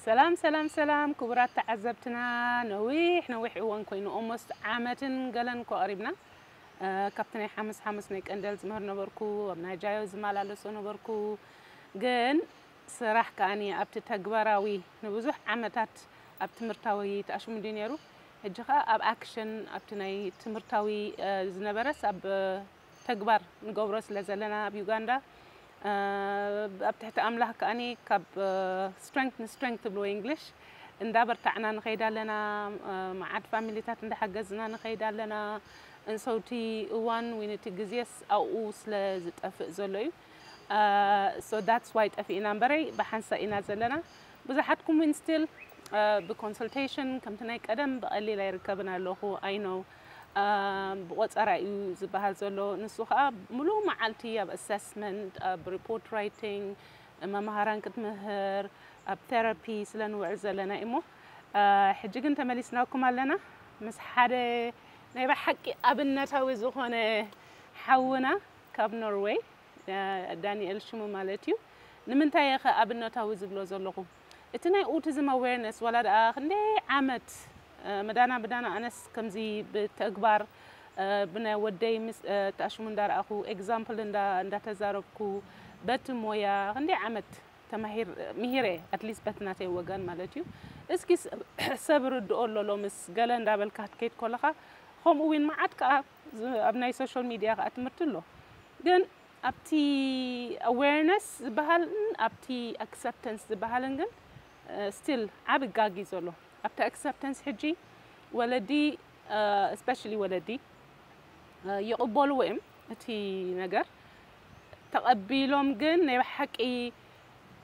ሰላም ሰላም ሰላም ክቡራት ተዓዘብትና፣ ነዊሕ ነዊሕ እዋን ኮይኑ፣ ኦሞስት ዓመትን ገለን ኮ ቀሪብና። እ፣ ካብቲ ናይ ሓሙስ ሓሙስ ናይ ቀንደል ዝምህር ነበርኩ፣ ኣብ ናይ ጃዮ ዝመላለሶ ነበርኩ። ግን ስራሕ ከኣኒ ኣብቲ ተግባራዊ ንብዙሕ ዓመታት ኣብ ትምህርታዊ ተኣሽሙ ድዩ ነይሩ። ሕጂ ኸኣ ኣብ ኣክሽን ኣብቲ ናይ ትምህርታዊ፣ እ፣ ዝነበረስ ኣብ ተግባር ንገብሮ ስለ ዘለና ኣብ ዩጋንዳ፣ እ፣ ኣብ ትሕቲ ኣምላኽ ከኣኒ ካብ፣ እ፣ ስትሬንግት ንስትሬንግት ትብልዎ እንግሊሽ እንዳበርታዕና ንኸይድ ኣለና። እ፣ መዓት ፋሚሊታት እንዳሓገዝና ንኸይድ ኣለና። እንሰውቲ እዋን ወይ ነቲ ግዜስ ኣብኡ ስለ ዝጠፍእ ዘሎ እዩ። እ፣ so that's why ጠፊእና እምበረይ ብሓንሳእ ኢና ዘለና። ብዙሓትኩም እውን ስቲል፣ እ፣ ብኮንሰልቴሽን ከምቲ ናይ ቀደም ብቐሊል ኣይርከብን ኣለኹ። I know፣ እ፣ ብቆጸራ እዩ ዝበሃል ዘሎ። ንሱ ኸኣ ምሉእ መዓልቲ ኣብ ኣሰስመንት፣ ኣብ ሪፖርት ራይቲንግ፣ መምሃራን ክትምህር፣ ኣብ ቴራፒ ስለ ንውዕል ዘለና እሞ፣ እ፣ ሕጂ ግን ተመሊስናኩም ኣለና ምስ ሓደ ናይ ብሓቂ ኣብነታዊ ዝኾነ ሓውና ካብ ኖርዌይ፣ እ፣ ዳንኤል ሽሙ ማለት እዩ። ንምንታይ እየ ኸ ኣብነታዊ ዝብሎ ዘለኹ? እቲ ናይ ኦቲዝም ኣዌርነስ ዋላ ደኣ ክንደይ ዓመት፣ እ፣ መዳና መዳና ኣነስ ከምዚ ብተግባር፣ እ፣ ብናይ ወደይ ምስ፣ እ፣ ተኣሽሙ እንዳረኣኹ፣ ኤግዛምፕል እንዳ-፣ እንዳተዛረብኩ፣ በቲ ሞያ ክንደይ ዓመት ተማሂር-፣ ምሂረ፣ ኣትሊስት በቲ ናተይ ወገን ማለት እዩ። እስኪ ስ-፣ ሰብ ርድኦ ኣሎ ሎምስ ገለ እንዳበልካ ክትከይድ ከለኻ፣ ከምኡ እውን መዓት ከኣ ዝ-፣ ኣብ ናይ ሶሻል ሚድያ ከኣ ትምህርቲ ኣሎ። ግን ኣብቲ ኣዌርነስ ዝበሃልን ኣብቲ ኣክሰፕተንስ ዝበሃልን ግን፣ እ፣ ስቲል ዓቢ ጋግ እዩ ዘሎ። ኣብቲ ኣክሰፕተንስ ሕጂ ወለዲ፣ እ፣ ስፔሻሊ ወለዲ፣ እ፣ ይቕበልዎ እዮም እቲ ነገር። ተቐቢሎም ግን ናይ ብሓቂ፣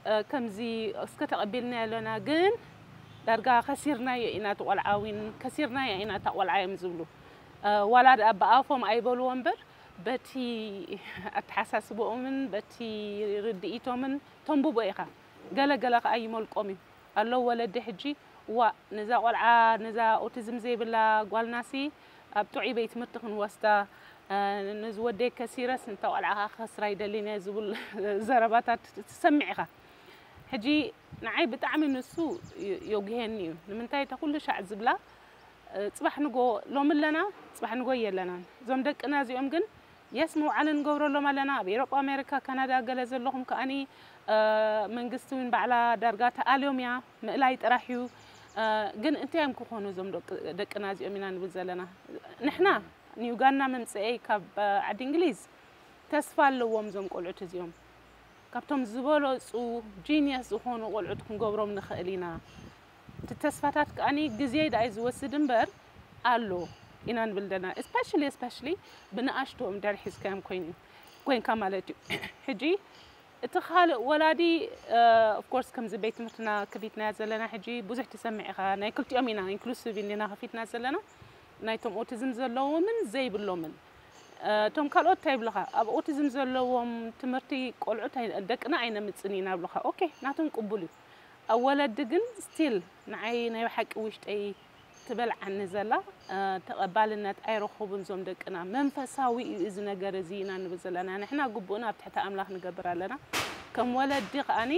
እ፣ ከምዚ እስከ ተቐቢልና ኣለና ግን ዳርጋ ከሲርናዮ ኢና እቲ ቆልዓ ዊን ከሲርናዮ ኢና እታ ቆልዓ እዮም ዝብሉ። እ፣ ዋላ ደኣ ብኣፎም ኣይበልዎ እምበር በቲ ኣተሓሳስብኦምን በቲ ርድኢቶምን ተንብቦ ኢኻ። ገለ ገለ ከኣ ይመልቆም እዩ። ኣለዉ ወለዲ ሕጂ፣ "ዋእ፣ ነዛ ቆልዓ፣ ነዛ ኦቲዝም ዘይብላ ጓልናሲ ኣብ ጥዑይ ቤት ትምህርቲ ክንወስዳ፣ እ፣ ነዚ ወደይ ከሲረስ ነታ ቆልዓ ከኣ ክኸስራ ኣይደልን እየ" ዝብል ዘረባታት ትሰምዕ ኢኻ። ሕጂ ንዓይ ብጣዕሚ ንሱ ዮ-፣ ዮግሄኒ እዩ። ንምንታይ እታ ኩሉ ሻዕ ዝብላ፣ እ፣ ጽባሕ ንጎ ሎሚ ኣለና፣ ጽባሕ ንጎ የለናን። እዞም ደቅና እዚኦም ግን የስ መውዓሊ ንገብረሎም ኣለና። ኣብ ኤሮጳ፣ ኣሜሪካ፣ ካናዳ ገለ ዘለኹም ከኣኒ፣ እ፣ መንግስቲ እውን ባዕላ ዳርጋ ተኣልዮም እያ፣ ምእላይ ጥራሕ እዩ። እ፣ ግን እንታይ እዮም ክኾኑ እዞም ደቂ-፣ ደቅና እዚኦም ኢና ንብል ዘለና። ንሕና ንዩጋንዳ ምምጽኤይ ካብ፣ እ፣ ዓዲ እንግሊዝ ተስፋ ኣለዎም እዞም ቆልዑት እዚኦም። ካብቶም ዝበለጹ ጂኒየስ ዝኾኑ ቆልዑት ክንገብሮም ንኽእል ኢና። እቲ ተስፋታት ከኣኒ ግዜ ደኣ እዩ ዝወስድ እምበር ኣሎ ኢና ንብል ዘለና። ስፔሻሊ፣ ስፔሻሊ ብንኣሽትኦም እንድሕር ሒዝካዮም ኮይኑ፣ ኮይንካ ማለት እዩ። ሕጂ እቲ ካልእ ወላዲ፣ እ፣ ኦፍ ኮርስ ከምዚ ቤት ትምህርትና ከፊትናያ ዘለና ሕጂ ብዙሕ ትሰምዕ ኢኻ። ናይ ክልቲኦም ኢና ኢንክሉሲቭ እንዲና ከፊትና ዘለና። ናይቶም ኦቲዝም ዘለዎምን ዘይብሎምን። እ፣ እቶም ካልኦት እንታይ ይብሉኻ? ኣብ ኦቲዝም ዘለዎም ትምህርቲ ቆልዑት ኣይ-፣ ደቅና ኣይነምጽን ኢና ይብሉኻ። ኦኬ፣ ናቶም ቅቡል እዩ። ኣብ ወለዲ ግን ስቲል ንዓይ ናይ ብሓቂ ውሽጠይ ትበልዓኒ ዘላ፣ እ፣ ተቐባልነት ኣይረኸቡን እዞም ደቅና። መንፈሳዊ እዩ እዚ ነገር እዚ ኢና ንብል ዘለና። ንሕና ግቡእና ኣብ ትሕቲ ኣምላኽ ንገብር ኣለና። ከም ወለዲ ከኣኒ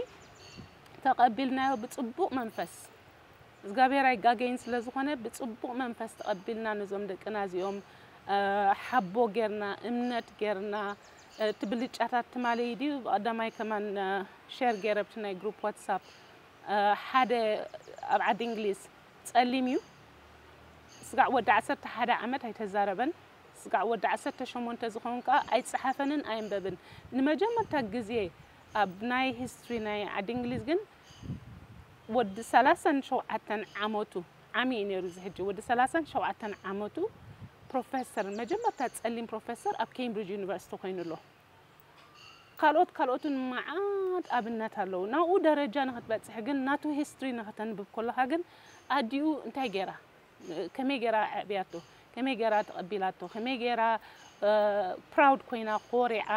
ተቐቢልናዮ ብጽቡቕ መንፈስ። እግዚኣብሔር ኣይጋገይን ስለ ዝኾነ ብጽቡቕ መንፈስ ተቐቢልና ነዞም ደቅና እዚኦም፣ እ፣ ሓቦ ጌርና፣ እምነት ጌርና፣ እ፣ እቲ ብልጫታት ትማሊ ድዩ ብቐዳማይ ከማን፣ እ፣ ሼር ጌረ ኣብቲ ናይ ግሩፕ ዋትሳፕ፣ እ፣ ሓደ ኣብ ዓዲ እንግሊዝ ጸሊም እዩ። ስጋዕ ወዲ ዓሰርተ ሓደ ዓመት ኣይተዛረበን። ስጋዕ ወዲ ዓሰርተ ሸሞንተ ዝኸውን ከኣ ኣይጸሓፈንን ኣየንበብን። ንመጀመርታ ግዜ ኣብ ናይ ሂስትሪ ናይ ዓዲ እንግሊዝ ግን ወዲ ሰላሳን ሸውዓተን ዓመቱ፣ ዓሚ እዩ ነይሩ እዚ ሕጂ፣ ወዲ ሰላሳን ሸውዓተን ዓመቱ ፕሮፌሰር፣ መጀመርታ ጸሊም ፕሮፌሰር ኣብ ኬምብሪጅ ዩኒቨርሲቲ ኮይኑ ኣሎ። ካልኦት፣ ካልኦትን መዓት ኣብነት ኣለዉ። ናብኡ ደረጃ ንኽትበጽሕ ግን ናቱ ሂስትሪ ንኽተንብብ ከለኻ ግን ኣዲኡ እንታይ ገይራ? ከመይ ገይራ ኣዕብያቶ? ከመይ ገይራ ተቐቢላቶ? ከመይ ገይራ፣ እ፣ ፕራውድ ኮይና፣ ኮሪዓ፣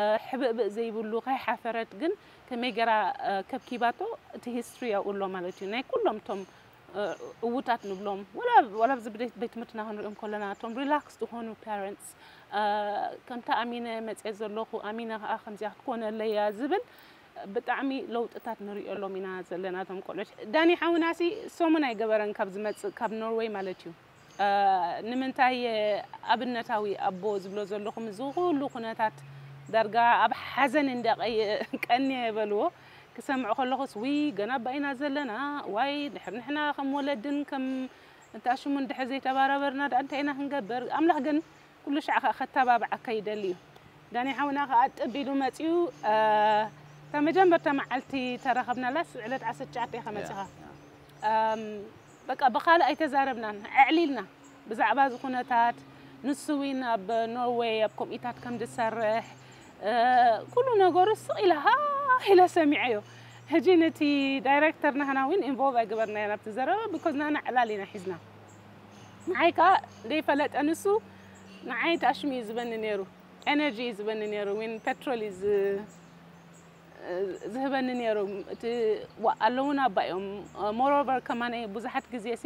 እ፣ ሕብእብእ ዘይብሉ ከይሓፈረት ግን ከመይ ገይራ፣ እ፣ ከብኪባቶ? እቲ ሂስትሪ ኣብኡ ኣሎ ማለት እዩ። ናይ ኩሎም እቶም፣ እ፣ እዉታት ንብሎም፣ ወላ፣ ወላ ኣብዚ ቤት፣ ቤት ትምህርትና ክንሪኦም ከለና፣ እቶም ሪላክስ ዝኾኑ ፓረንትስ፣ እ፣ ከምታ ኣሚነ መጽየ ዘለኹ፣ ኣሚነ ከኣ ከምዚኣ ክትኮነለይ እያ ዝብል ብጣዕሚ ለውጥታት ንሪኦሎም ኢና ዘለና እቶም ቆልዑት። ዳኒ ሓውናሲ ሰሙን ኣይገበረን ካብ ዝመጽእ፣ ካብ ኖርወይ ማለት እዩ። እ፣ ንምንታይ ኣብነታዊ ኣቦ ዝብሎ ዘለኹም፣ እዚ ኩሉ ኩነታት ዳርጋ ኣብ ሓዘን እንዳ ቀየ-፣ ቀንየ በልዎ። ክሰምዕ ከለኹስ፣ ውይ፣ ገና ኣባይና ዘለና፣ ዋይ፣ ድሕር ንሕና ከም ወለድን ከም እንታሽሙን ድሕር ዘይተባራበርና ደኣ እንታይ ኢና ክንገብር? ኣምላኽ ግን ኩሉ ሻዕ ከኣ ከተባብዓካ ይደሊ እዩ። ዳኒ ሓውና ከኣ ጥብ ኢሉ መጺኡ፣ እ፣ እታ መጀመርታ መዓልቲ ተራኸብናላስ ዕለት ዓሰርተ ትሽዓተ ኢኻ መጺኻ። ያ፣ ያ። እም፣ በቃ ብኻልእ ኣይተዛረብናን፣ ኣዕሊልና ብዛዕባ እዚ ኩነታት፣ ንሱ እውን ኣብ ኖርዌይ ኣብ ኮሚታት ከም ዝሰርሕ፣ እ፣ ኩሉ ነገሩ ስቕ ኢለ ሃ ኢለ ሰሚዐዮ። ሕጂ ነቲ ዳይሬክተር ናህና እውን ኢንቮልቭ ኣይገበርናዮ ናብቲ ዘረባ፣ ቢኮዝ ናና ዕላል ኢና ሒዝና። ንዓይ ከኣ ዘይፈለጠ ንሱ ንዓይ ታሽሙ እዩ ዝበኒ ነይሩ፣ ኤነርጂ እዩ ዝበኒ ነይሩ፣ ዊን ፔትሮል እዩ ዝ-፣ ዝህበኒ ነይሩ። እቲ ዋ-፣ ኣለውን ኣባ እዮም። ሞሮቨር ከማነ ብዙሓት ግዜ ሲ፣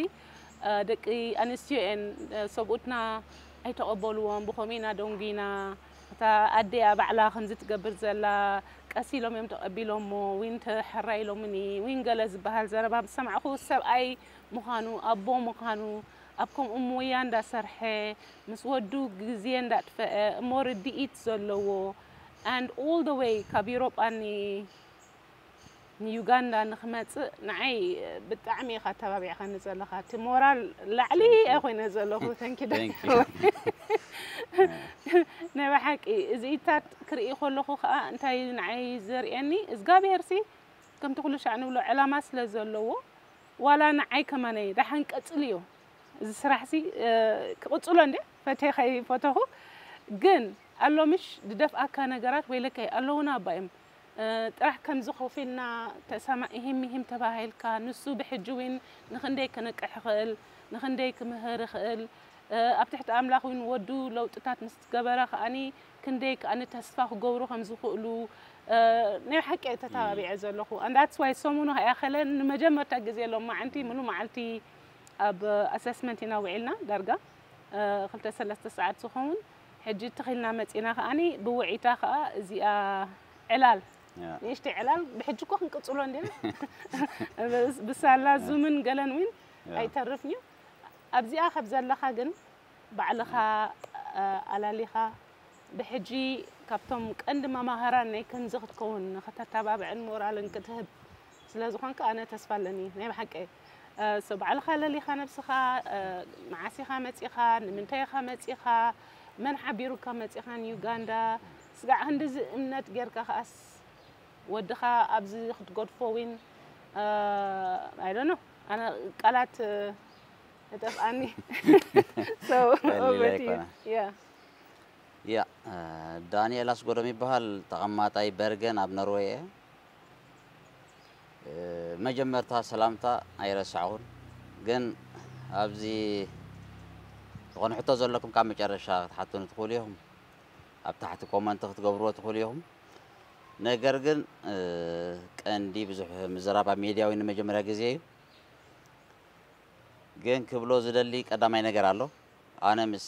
እ፣ ደቂ ኣንስትዮ እየን፣ እ፣ ሰብኡትና ኣይተቐበልዎም፣ ብኸመይ ኢና ደንጉይና፣ እታ ኣደያ ባዕላ ከምዚ ትገብር ዘላ፣ ቀስ ኢሎም እዮም ተቐቢሎሞ፣ ዊን ተሕራ ኢሎምኒ፣ ዊን ገለ ዝበሃል ዘረባ ምስ ሰማዕኹ፣ ሰብኣይ ምዃኑ፣ ኣቦ ምዃኑ፣ ኣብ ከምኡ ሞያ እንዳሰርሐ፣ ምስ ወዱ ግዜ እንዳጥፈአ፣ እሞ ርድኢት ዘለዎ፣ and all the way ካብ ዩሮጳ ኒ-፣ ንዩጋንዳ ንክመጽእ ንዓይ ብጣዕሚ ኢኻ ኣተባቢዕካኒ ዘለኻ። እቲ ሞራል ላዕሊ Thank you. እየ ኮይነ ዘለኹ። Thank you, Thank you. ዳኒ። ናይ ብሓቂ እዚኢታት ክርኢ ከለኹ ከኣ እንታይ እዩ ንዓይ ዘርእየኒ፣ እዝጋብሄርሲ ከምቲ ኩሉ ሻዕ ንብሎ ዕላማ ስለ ዘለዎ፣ ዋላ ንዓይ ከማነይ ደሓን ቀጽልዮ። እዚ ስራሕሲ፣ እ፣ ክቕጽሎ እንዴ? ፈትየ ከይፈተኹ። ግን ኣሎ ምሽ ዝደፍኣካ ነገራት ወይለከይ ኣለዉና ኣባ እዮም። እ፣ ጥራሕ ከምዚ ኮፍ ኢልና ተሰማ-፣ ኢሂም ሚሂም ተባሂልካ፣ ንሱ ብሕጂ እውን ንኽንደይ ክንቅሕ ይኽእል፣ ንኽንደይ ክምህር ይኽእል፣ እ፣ ኣብ ትሕቲ ኣምላኽ እውን ወዱ ለውጥታት ምስ ገበረ ከኣኒ ክንደይ ከኣኒ ተስፋ ክገብሩ ከም ዝኽእሉ፣ እ፣ ናይ ሓቂ እየ ተተባቢዐ ዘለኹ። And that's why ሰሙኑ ከይኣኸለ ንመጀመርታ ግዜ ሎማዓንቲ ምሉእ መዓልቲ ኣብ ኣሰስመንት ኢና ውዒልና ዳርጋ፣ እ፣ ክልተ ሰለስተ ሰዓት ዝኸውን። ሕጂ ትኺልና መጺና ከኣኒ ብውዒታ ከኣ እዚኣ ዕላል፣ ያ። ንእሽተይ ዕላል ብሕጂ እኮ ክንቅጽሎ እንዲና። ብስ-፣ ብሳላ ያ። ዙምን ገለን እውን ያ። ኣይተርፍን እዩ። ኣብዚኣ ከብ ዘለኻ ግን ባዕልኻ፣ እ፣ ኣላሊኻ ብሕጂ ካብቶም ቀንዲ መማህራን ናይ ከምዚ ክትከውን ንኽተተባብዕን ሞራልን ክትህብ ስለ ዝኾንካ ኣነ ተስፋ ኣለኒ። ናይ ብሓቂ፣ እ፣ ሶ ባዕልኻ ለሊኻ ነብስኻ፣ እ፣ መዓስ ኢኻ መጺኻ፣ ንምንታይ ኢኻ መጺኻ፣ መን ሓቢሩካ መጺኻ ንዩጋንዳ፣ ስጋዕ ክንድዚ እምነት ጌርካ ከኣስ ወድኻ ኣብዚ ክትገድፎ ዊን፣ እ፣ I don't know፣ ኣነ ቃላት፣ እ፣ ይጠፍኣኒ። So ቀሊል over to you. ኣይኮነ። Yeah. ያ፣ እ፣ ዳንኤል ኣስጎዶም ይበሃል። ተቐማጣይ በርገን ኣብ ኖርወይ እየ። እ፣ መጀመርታ ሰላምታ ኣይረሳዕኹን። ግን ኣብዚ ዝኾነ ሕቶ ዘለኩም ካብ መጨረሻ ክትሓቱኒ ትኽእሉ ኢኹም። ኣብ ታሕቲ ኮመንት ክትገብርዎ ትኽእሉ ኢኹም። ነገር ግን፣ እ፣ ቀንዲ ብዙሕ ምዝራብ ኣብ ሜድያ ወይ ንመጀመርያ ግዜ እዩ። ግን ክብሎ ዝደሊ ቀዳማይ ነገር ኣሎ። ኣነ ምስ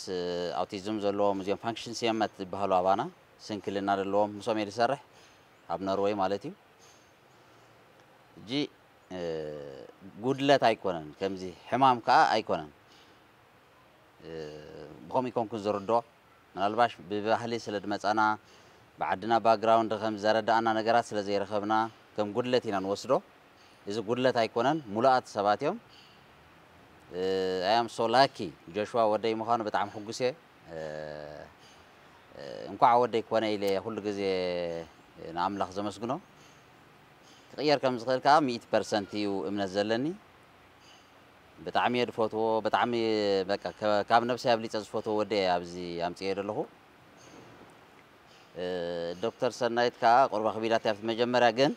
ኣውቲዝም ዘለዎም እዚኦም ፋንክሽን ሲመት ዝበሃሉ ኣባና ስንክልና ዘለዎም ምስኦም እየ ዝሰርሕ ኣብ ኖርወይ ማለት እዩ። ሕጂ፣ እ፣ ጉድለት ኣይኮነን፣ ከምዚ ሕማም ከኣ ኣይኮነን። እ፣ ብኸምኡ ይኮንኩን ዝርድኦ። ምናልባሽ ብባህሊ ስለ ዝመጻና፣ ብዓድና ባክግራውንድ ከም ዘረዳኣና ነገራት ስለ ዘይረኸብና፣ ከም ጉድለት ኢና ንወስዶ። እዚ ጉድለት ኣይኮነን፣ ሙሉኣት ሰባት እዮም። እ፣ I am so lucky፣ ጆሽዋ ወደይ ምዃኑ ብጣዕሚ ሕጉስ እየ። እ፣ እ፣ እንኳዕ ወደይ ኮነ ኢለ ኩሉ ግዜ ንኣምላኽ ዘመስግኖ። ክቕየር ከም ዝኽእል ከኣ ሚእቲ ፐርሰንት እዩ እምነት ዘለኒ። ብጣዕሚ እየ ዝፈትዎ፣ ብጣዕሚ በቃ ከ-፣ ካብ ነብሰይ ኣብሊጸ ዝፈትዎ ወዲ እየ ኣብዚ ኣምጽኤ ዘለኹ። እ፣ ዶክተር ሰናይት ከኣ ቁሩብ ኣኽቢላትያ ኣብቲ መጀመርያ፣ ግን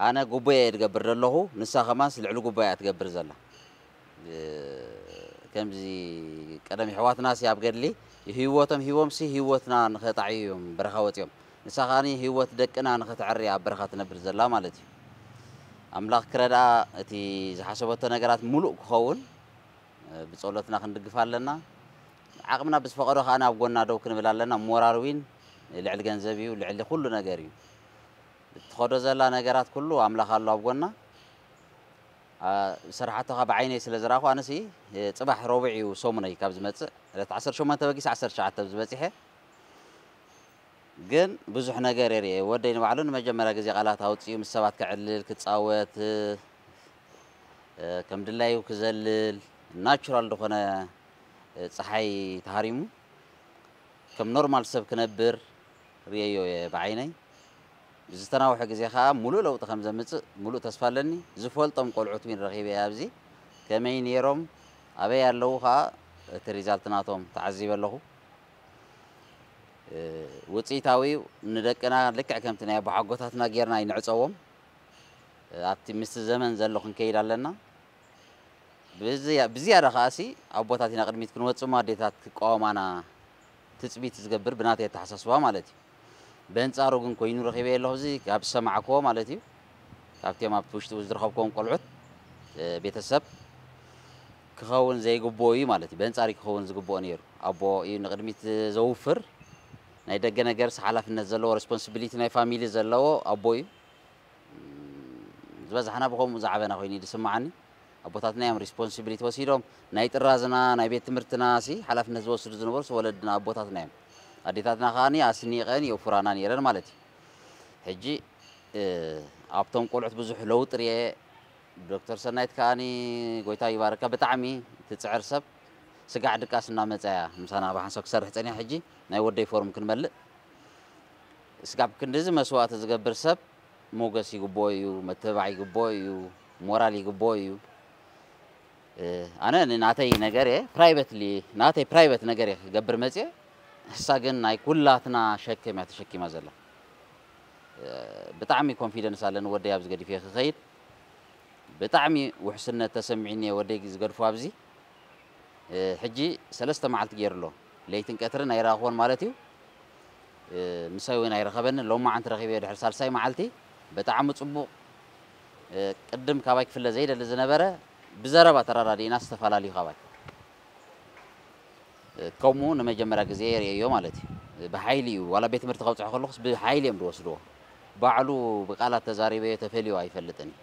ኣነ ጉቦየ እየ ዝገብር ዘለኹ፣ ንሳ ከማንስ ልዕሊ ጉቦያ እያ ትገብር ዘላ። እ፣ ከምዚ ቀደም የሕዋትናሲ ኣብ ገድሊ ህይወቶም ሂቦምሲ ህይወትና ንኸጣዕዩ እዮም በረኻ ወጺኦም። ንሳ ከኣኒ ህይወት ደቅና ንኸተዕሪ ኣብ በረኻ ትነብር ዘላ ማለት እዩ። ኣምላኽ ክረድኣ፣ እቲ ዝሓሰበቶ ነገራት ምሉእ ክኸውን፣ እ፣ ብጸሎትና ክንድግፋ ኣለና። ዓቕምና ብዝፈቐዶ ከኣ ኣብ ጎና ደው ክንብል ኣለና። ሞራል ዊን ልዕሊ ገንዘብ እዩ፣ ልዕሊ ኩሉ ነገር እዩ። እ፣ ትኸዶ ዘላ ነገራት ኩሉ ኣምላኽ ኣሎ ኣብ ጎና። ሰርሓቶኻ ብዓይነይ ስለ ዝረኣኹ ኣነሲ፣ ጽባሕ ረቡዕ እዩ ሰሙነይ ካብ ዝመጽእ ዕለት ዓሰርተ ሸሞንተ በጊስ ዓሰርተ ትሽዓተ ዝበጺሐ። ግን ብዙሕ ነገር የርእየ። ወደይ ንባዕሉ ንመጀመርያ ግዜ ቃላት ኣውፅኡ ምስ ሰባት ክዕልል ክፃወት፣ ከም ድላዩ ክዘልል፣ ናቹራል ዝኾነ፣ ፀሓይ ተሃሪሙ ከም ኖርማል ሰብ ክነብር ርእየዮ እየ ብዓይነይ። ዝተናውሐ ግዜ ከዓ ሙሉእ ለውጢ ከም ዘምፅእ ሙሉእ ተስፋ ኣለኒ። ዝፈልጦም ቆልዑት እውን ረኺበ እየ ኣብዚ። ከመይ ነይሮም፣ ኣበይ ኣለዉ ከዓ እቲ ሪዛልት ናቶም ተዓዚበ ኣለኹ። ውፅኢታዊ ንደቅና ልክዕ ከምቲ ናይ ኣቦሓጎታትና ጌርና ኣይንዕፀዎም። ኣብቲ ምስቲ ዘመን ዘሎ ክንከይድ ኣለና። ብዝያዳ ከኣሲ ኣቦታት ኢና ቅድሚት ክንወፅእ እሞ ኣዴታት ክቃወማና ትፅቢት ዝገብር ብናተይ ኣተሓሳስባ ማለት እዩ። በንፃሩ ግን ኮይኑ ረኺበ ኣለኹ። እዚ ካብ ዝሰማዕክዎ ማለት እዩ፣ ካብቲኦም ኣብቲ ውሽጢ ዝረኸብክዎም ቆልዑት ቤተሰብ ክኸውን ዘይግብኦ እዩ ማለት እዩ። በንፃሪ ክኸውን ዝግብኦ ነይሩ። ኣቦ እዩ ንቕድሚት ዘውፍር፣ ናይ ደገ ነገርስ ሓላፍነት ዘለዎ ሬስፖንሲቢሊቲ ናይ ፋሚሊ ዘለዎ ኣቦ እዩ። ዝበዛሕና ብኸምኡ ዝዓበና ኮይኑ እዩ ዝስምዓኒ። ኣቦታትና እዮም ሪስፖንሲቢሊቲ ወሲዶም፣ ናይ ጥራዝና ናይ ቤት ትምህርትና ሲ ሓላፍነት ዝወስዱ ዝነበሩ ወለድና ኣቦታትና እዮም። ኣዴታትና ከዓኒ ኣስኒቐን የውፍራና ነይረን ማለት እዩ። ሕጂ ኣብቶም ቆልዑት ብዙሕ ለውጢ ርየ። ዶክተር ሰናይት ከዓኒ ጎይታ ይባርካ፣ ብጣዕሚ ትፅዕር ሰብ፣ ስጋዕ ድቃስ እናመፀያ ምሳና ብሓንሳብ ክሰርሕ ፀኒሐ። ሕጂ ናይ ወደይ ፎርም ክንመልእ ስጋብ ክንድዚ መስዋእቲ ዝገብር ሰብ ሞገስ ይግብኦ እዩ፣ መተባዕ ይግብኦ እዩ፣ ሞራል ይግብኦ እዩ። ኣነ ንናተይ ነገር እየ ፕራይቨትሊ፣ ናተይ ፕራይቨት ነገር እየ ክገብር መፅየ። እሳ ግን ናይ ኩላትና ሸክም እያ ተሸኪማ ዘላ። ብጣዕሚ ኮንፊደንስ ኣለኒ ወደይ ኣብዚ ገዲፈ ክኸይድ። ብጣዕሚ ውሕስነት ተሰሚዕኒ እየ ወደይ ዝገድፎ ኣብዚ። ሕጂ ሰለስተ መዓልቲ ገይሩ ኣሎ። ለይትን ቀትርን ኣይረኣኽዎን ማለት እዩ። ምሳይ እውን ኣይረኸበንን። ሎማዓንቲ ረኺበዮ ድሕሪ ሳልሳይ መዓልቲ። ብጣዕሚ ፅቡቕ። ቅድም ካባይ ክፍለ ዘይደሊ ዝነበረ ብዘረባ ተረዳዲእና ዝተፈላለዩ ካባይ። ከምኡ ንመጀመርያ ግዜ የርእየዮ ማለት እዩ። ብሓይሊ እዩ፣ ዋላ ቤት ትምህርቲ ከብፅሖ ከለኹስ ብሓይሊ እዮም ዝወስድዎ። ባዕሉ ብቃላት ተዛሪበዮ ተፈልዩ ኣይፈልጥን እዩ።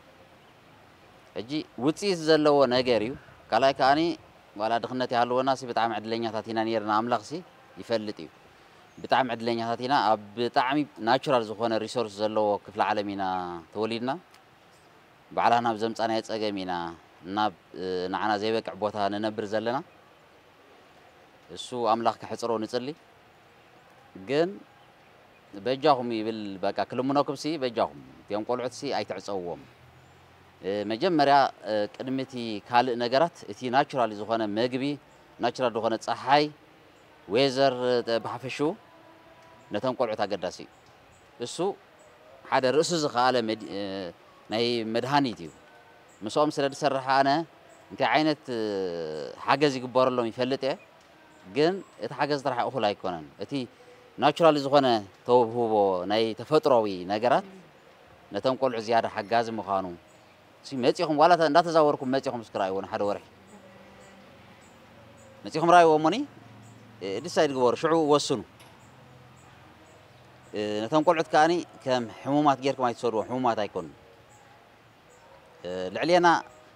ሕጂ ውፅኢት ዘለዎ ነገር እዩ። ካልኣይ ከዓኒ ዋላ ድኽነት ይሃልወና ሲ ብጣዕሚ ዕድለኛታት ኢና ነይርና፣ ኣምላኽ ሲ ይፈልጥ እዩ። ብጣዕሚ ዕድለኛታት ኢና። ኣብ ብጣዕሚ ናቹራል ዝኾነ ሪሶርስ ዘለዎ ክፍለ ዓለም ኢና ተወሊድና። ባዕላ ናብ ዘምፃናዮ ፀገም ኢና ናብ ንዓና ዘይበቅዕ ቦታ ንነብር ዘለና። እሱ ኣምላኽ ከሕፅሮ ንፅሊ። ግን በጃኹም ይብል፣ በቃ ክልምነኩም ሲ በጃኹም እቲኦም ቆልዑት ሲ ኣይትዕፀውዎም። መጀመርያ ቅድሚ እቲ ካልእ ነገራት እቲ ናቹራል ዝኾነ መግቢ፣ ናቹራል ዝኾነ ፀሓይ፣ ዌዘር ብሓፈሽኡ ነቶም ቆልዑት ኣገዳሲ እዩ። እሱ ሓደ ርእሱ ዝኸኣለ ናይ መድሃኒት እዩ። ምስኦም ስለ ዝሰርሕ ኣነ እንታይ ዓይነት ሓገዝ ይግበረሎም ይፈልጥ እየ። ግን እቲ ሓገዝ ጥራሕ እኹል ኣይኮነን። እቲ ናቹራሊ ዝኾነ ተውህቦ ናይ ተፈጥሮዊ ነገራት ነቶም ቆልዑ ዝያዳ ሓጋዚ ምዃኑ ሲ መፂኹም ዋላ እንዳተዛወርኩም መፂኹም እስኪ ረኣይዎ ንሓደ ወርሒ መፂኹም ረኣይዎ እሞኒ ዲሳይድ ግበሩ፣ ሽዑ ወስኑ። ነቶም ቆልዑት ከዓኒ ከም ሕሙማት ጌርኩም ኣይትሰድዎ፣ ሕሙማት ኣይኮኑን። ልዕሌና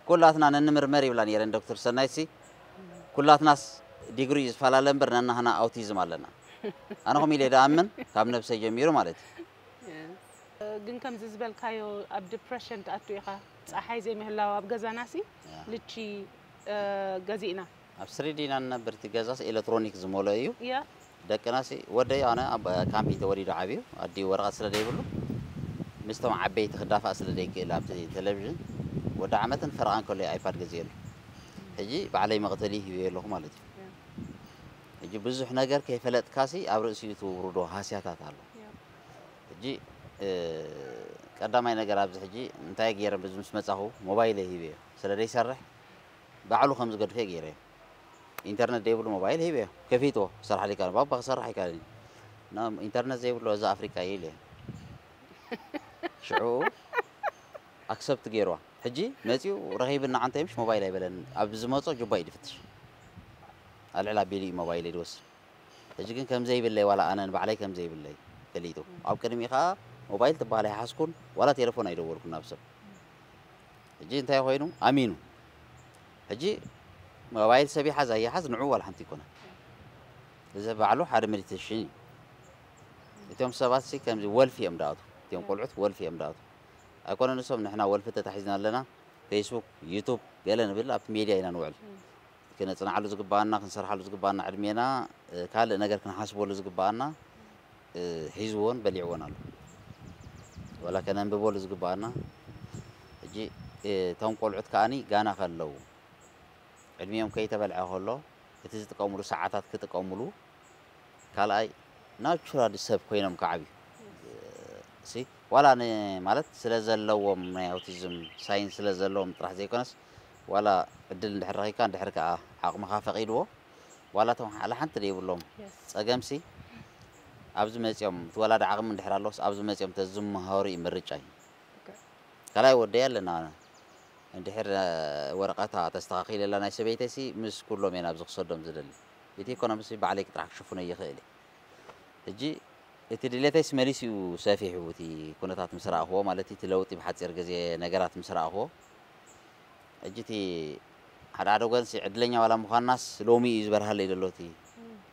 ኩላትና ነንምርመር ይብላ ነይረን ዶክተር ሰናይት ሲ ኩላትናስ ዲግሪ ዝፈላለ እምበር ነናህና ኣውቲዝም ኣለና። ኣነ ከምኡ ኢለ ደኣምን ካብ ነብሰይ ጀሚሩ ማለት እዩ። ግን ከምዚ ዝበልካዮ ኣብ ዲፕረሽን ትኣቱ ኢኻ። ፀሓይ ዘይምህላው ኣብ ገዛና ሲ ልቺ ገዚእና ኣብ ስሪዲ ኢና ንነብር። እቲ ገዛስ ኤሌክትሮኒክ ዝመልኦ እዩ። ያ ደቅና ሲ ወደይ ኣነ ኣብ ካምፕ ተወሊዱ ዓብዩ ኣዲኡ ወረቐት ስለ ዘይብሉ ምስቶም ዓበይቲ ክዳፋእ ስለ ዘይክእል ኣብቲ ቴሌቪዥን ወዲ ዓመትን ፈረቓን ከሎ ኣይፓድ ገዚኤሉ። ሕጂ ባዕለይ መቕተሊ ሂበዮ ኣለኹ ማለት እዩ። ሕጂ ብዙሕ ነገር ከይፈለጥካሲ ኣብ ርእሲኡ ትውርዶ ሃስያታት ኣሎ። ሕጂ ቀዳማይ ነገር ኣብዚ ሕጂ እንታይ ገይረ ብዙ ምስ መጻኹ ሞባይለይ ሂበዮ ስለ ዘይሰርሕ ባዕሉ ከም ዝገድፈ ገይረ ኢንተርነት ዘይብሉ ሞባይል ሂበዮ ከፊትዎ ሰርሓሊካ ባባ ክሰርሕ ኣይካልን ኢና ኢንተርነት ዘይብሉ እዚ ኣፍሪቃ ኢለ ሽዑ ኣክሰፕት ገይርዋ ሕጂ መፂኡ ረኺብና ዓንተ ምሽ ሞባይል ኣይበለን ኣብ ዝመፆ ጁባ እዩ ድፍትሽ ኣልዕል ኣቢሉ እዩ ሞባይል ድወስድ ሕጂ ግን ከም ዘይብለይ ዋላ ኣነ ንባዕለይ ከም ዘይብለይ ፈሊጡ ኣብ ቅድሚ ከዓ ሞባይል ትበሃል ኣይሓዝኩን፣ ዋላ ቴሌፎን ኣይደወልኩን ናብ ሰብ። ሕጂ እንታይ ኮይኑ ኣሚኑ። ሕጂ ሞባይል ሰብ ይሓዝ ኣይሓዝ ንዑ ዋላ ሓንቲ ይኮነ። እዚ ባዕሉ ሓደ ሜዲቴሽን እዩ። እቶም ሰባት ሲ ከምዚ ወልፊ እዮም ዳኣቱ። እቶም ቆልዑት ወልፊ እዮም ዳኣቱ። ኣይኮነ ንሶም ንሕና ወልፊ ተታሒዝና ኣለና። ፌስቡክ፣ ዩቱብ ገለ ንብል ኣብቲ ሜድያ ኢና ንውዕል። ክነጽንዓሉ ዝግባኣና፣ ክንሰርሓሉ ዝግባኣና ዕድሜና፣ እ፣ ካልእ ነገር ክንሓስበሉ ዝግባኣና፣ እ፣ ሒዝዎን በሊዕዎን ኣሎ። ወላ ከነንብበሉ ዝግባኣና። ሕጂ፣ እ፣ እቶም ቆልዑት ከኣኒ ጋና ከለዉ፣ ዕድሚኦም ከይተበልዐ ከሎ፣ እቲ ዝጥቀምሉ ሰዓታት ክጥቀምሉ፣ ካልኣይ ናቹራል ሰብ ኮይኖም ክዓብዩ። ሲ፣ ዋላ ን-፣ ማለት ስለ ዘለዎም ናይ ኣውቲዝም ሳይን ስለ ዘለዎም ጥራሕ ዘይኮነስ፣ ዋላ ዕድል እንድሕር ረኺብካ፣ እንድሕር ከኣ ዓቕምኻ ፈቒድዎ፣ ዋላ እቶም ሓላ ሓንቲ ዘይብሎም የስ። ጸገምሲ፣ ኣብዚ መጺኦም፣ እቲ ወላዲ ዓቕሚ እንድሕር ኣሎስ፣ ኣብዚ መጺኦም ተዝመሃሩ እዩ ምርጫይ። ኦኬ። ካልኣይ ወደይ ኣለና፣ እንድሕር፣ እ፣ ወረቐታ ተስተኻኺለላ ናይ ሰበይተይሲ፣ ምስ ኩሎም እየ ናብዚ ክሰዶም ዝደሊ። እቲ ኢኮኖሚሲ ባዕለይ ጥራሕ ክሽፍኖ ይኽእል እየ። ሕጂ እቲ ድሌተይስ መሊስ እዩ ሰፊሑ፣ እቲ ኩነታት ምስ ረኣኽዎ፣ ማለት እቲ ለውጢ ብሓጺር ግዜ ነገራት ምስ ረኣኽዎ። ሕጂ እቲ ሓደ ሓደ ወገንሲ ዕድለኛ ዋላ ምዃንናስ ሎሚ እዩ ዝበርሃለይ ዘሎ። እቲ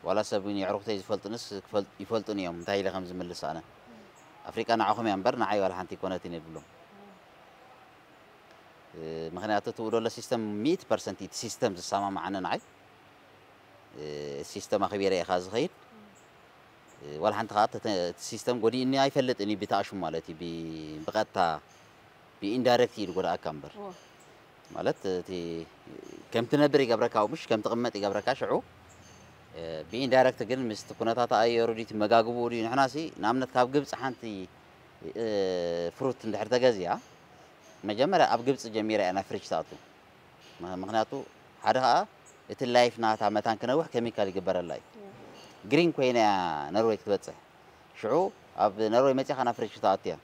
ዋላ ሰብ እውን የዕሩኽተይ ዝፈልጡንስ ክፈል-፣ ይፈልጡን እዮም፣ እንታይ ኢለ ከም ዝምልስ ኣነ። ኣፍሪቃ ንዓኹም እያ እምበር ንዓይ ዋላ ሓንቲ ኣይኮነትን እየ ዝብሎም። እ፣ ምኽንያቱ እቲ ደሎ ሲስተም ሚእቲ ፐርሰንት እቲ ሲስተም ዝሰማማዓኒ ንዓይ፣ እ፣ ሲስተም ኣኽቢረ ኢኻ ዝኸይድ። እ፣ ዋላ ሓንቲ ኸዓ ተተ-፣ እቲ ሲስተም ጎዲእኒ ኣይፈልጥን እዩ ብተኣሽሙ ማለት እዩ። ብ-፣ ብቐጥታ ብኢንዳይሬክት እዩ ዝጎድኣካ እምበር። እዎ። ማለት እቲ ከም ትነብር ይገብረካ፣ ምሽ ከም ትቕመጥ ይገብረካ። ሽዑ፣ እ፣ ብኢንዳይሬክት ግን ምስቲ ኩነታት ኣየሩ ድዩ፣ እቲ መጋግብኡ ድዩ? ንሕናሲ ንኣብነት ካብ ግብፂ ሓንቲ፣ እ፣ ፍሩት እንድሕር ተገዚኣ፣ መጀመርያ ኣብ ግብፂ ጀሚራ እያ ናብ ፍሪጅ ትኣቱ። ም-፣ ምኽንያቱ ሓደ ኸዓ እቲ ላይፍ ናታ መታን ክነውሕ ኬሚካል ይግበረላ እዩ። ግሪን ኮይና እያ ነርወይ ክትበፅሕ። ሽዑ ኣብ ነርወይ መፂኻ ናብ ፍሪጅ ክትኣቱ እያ።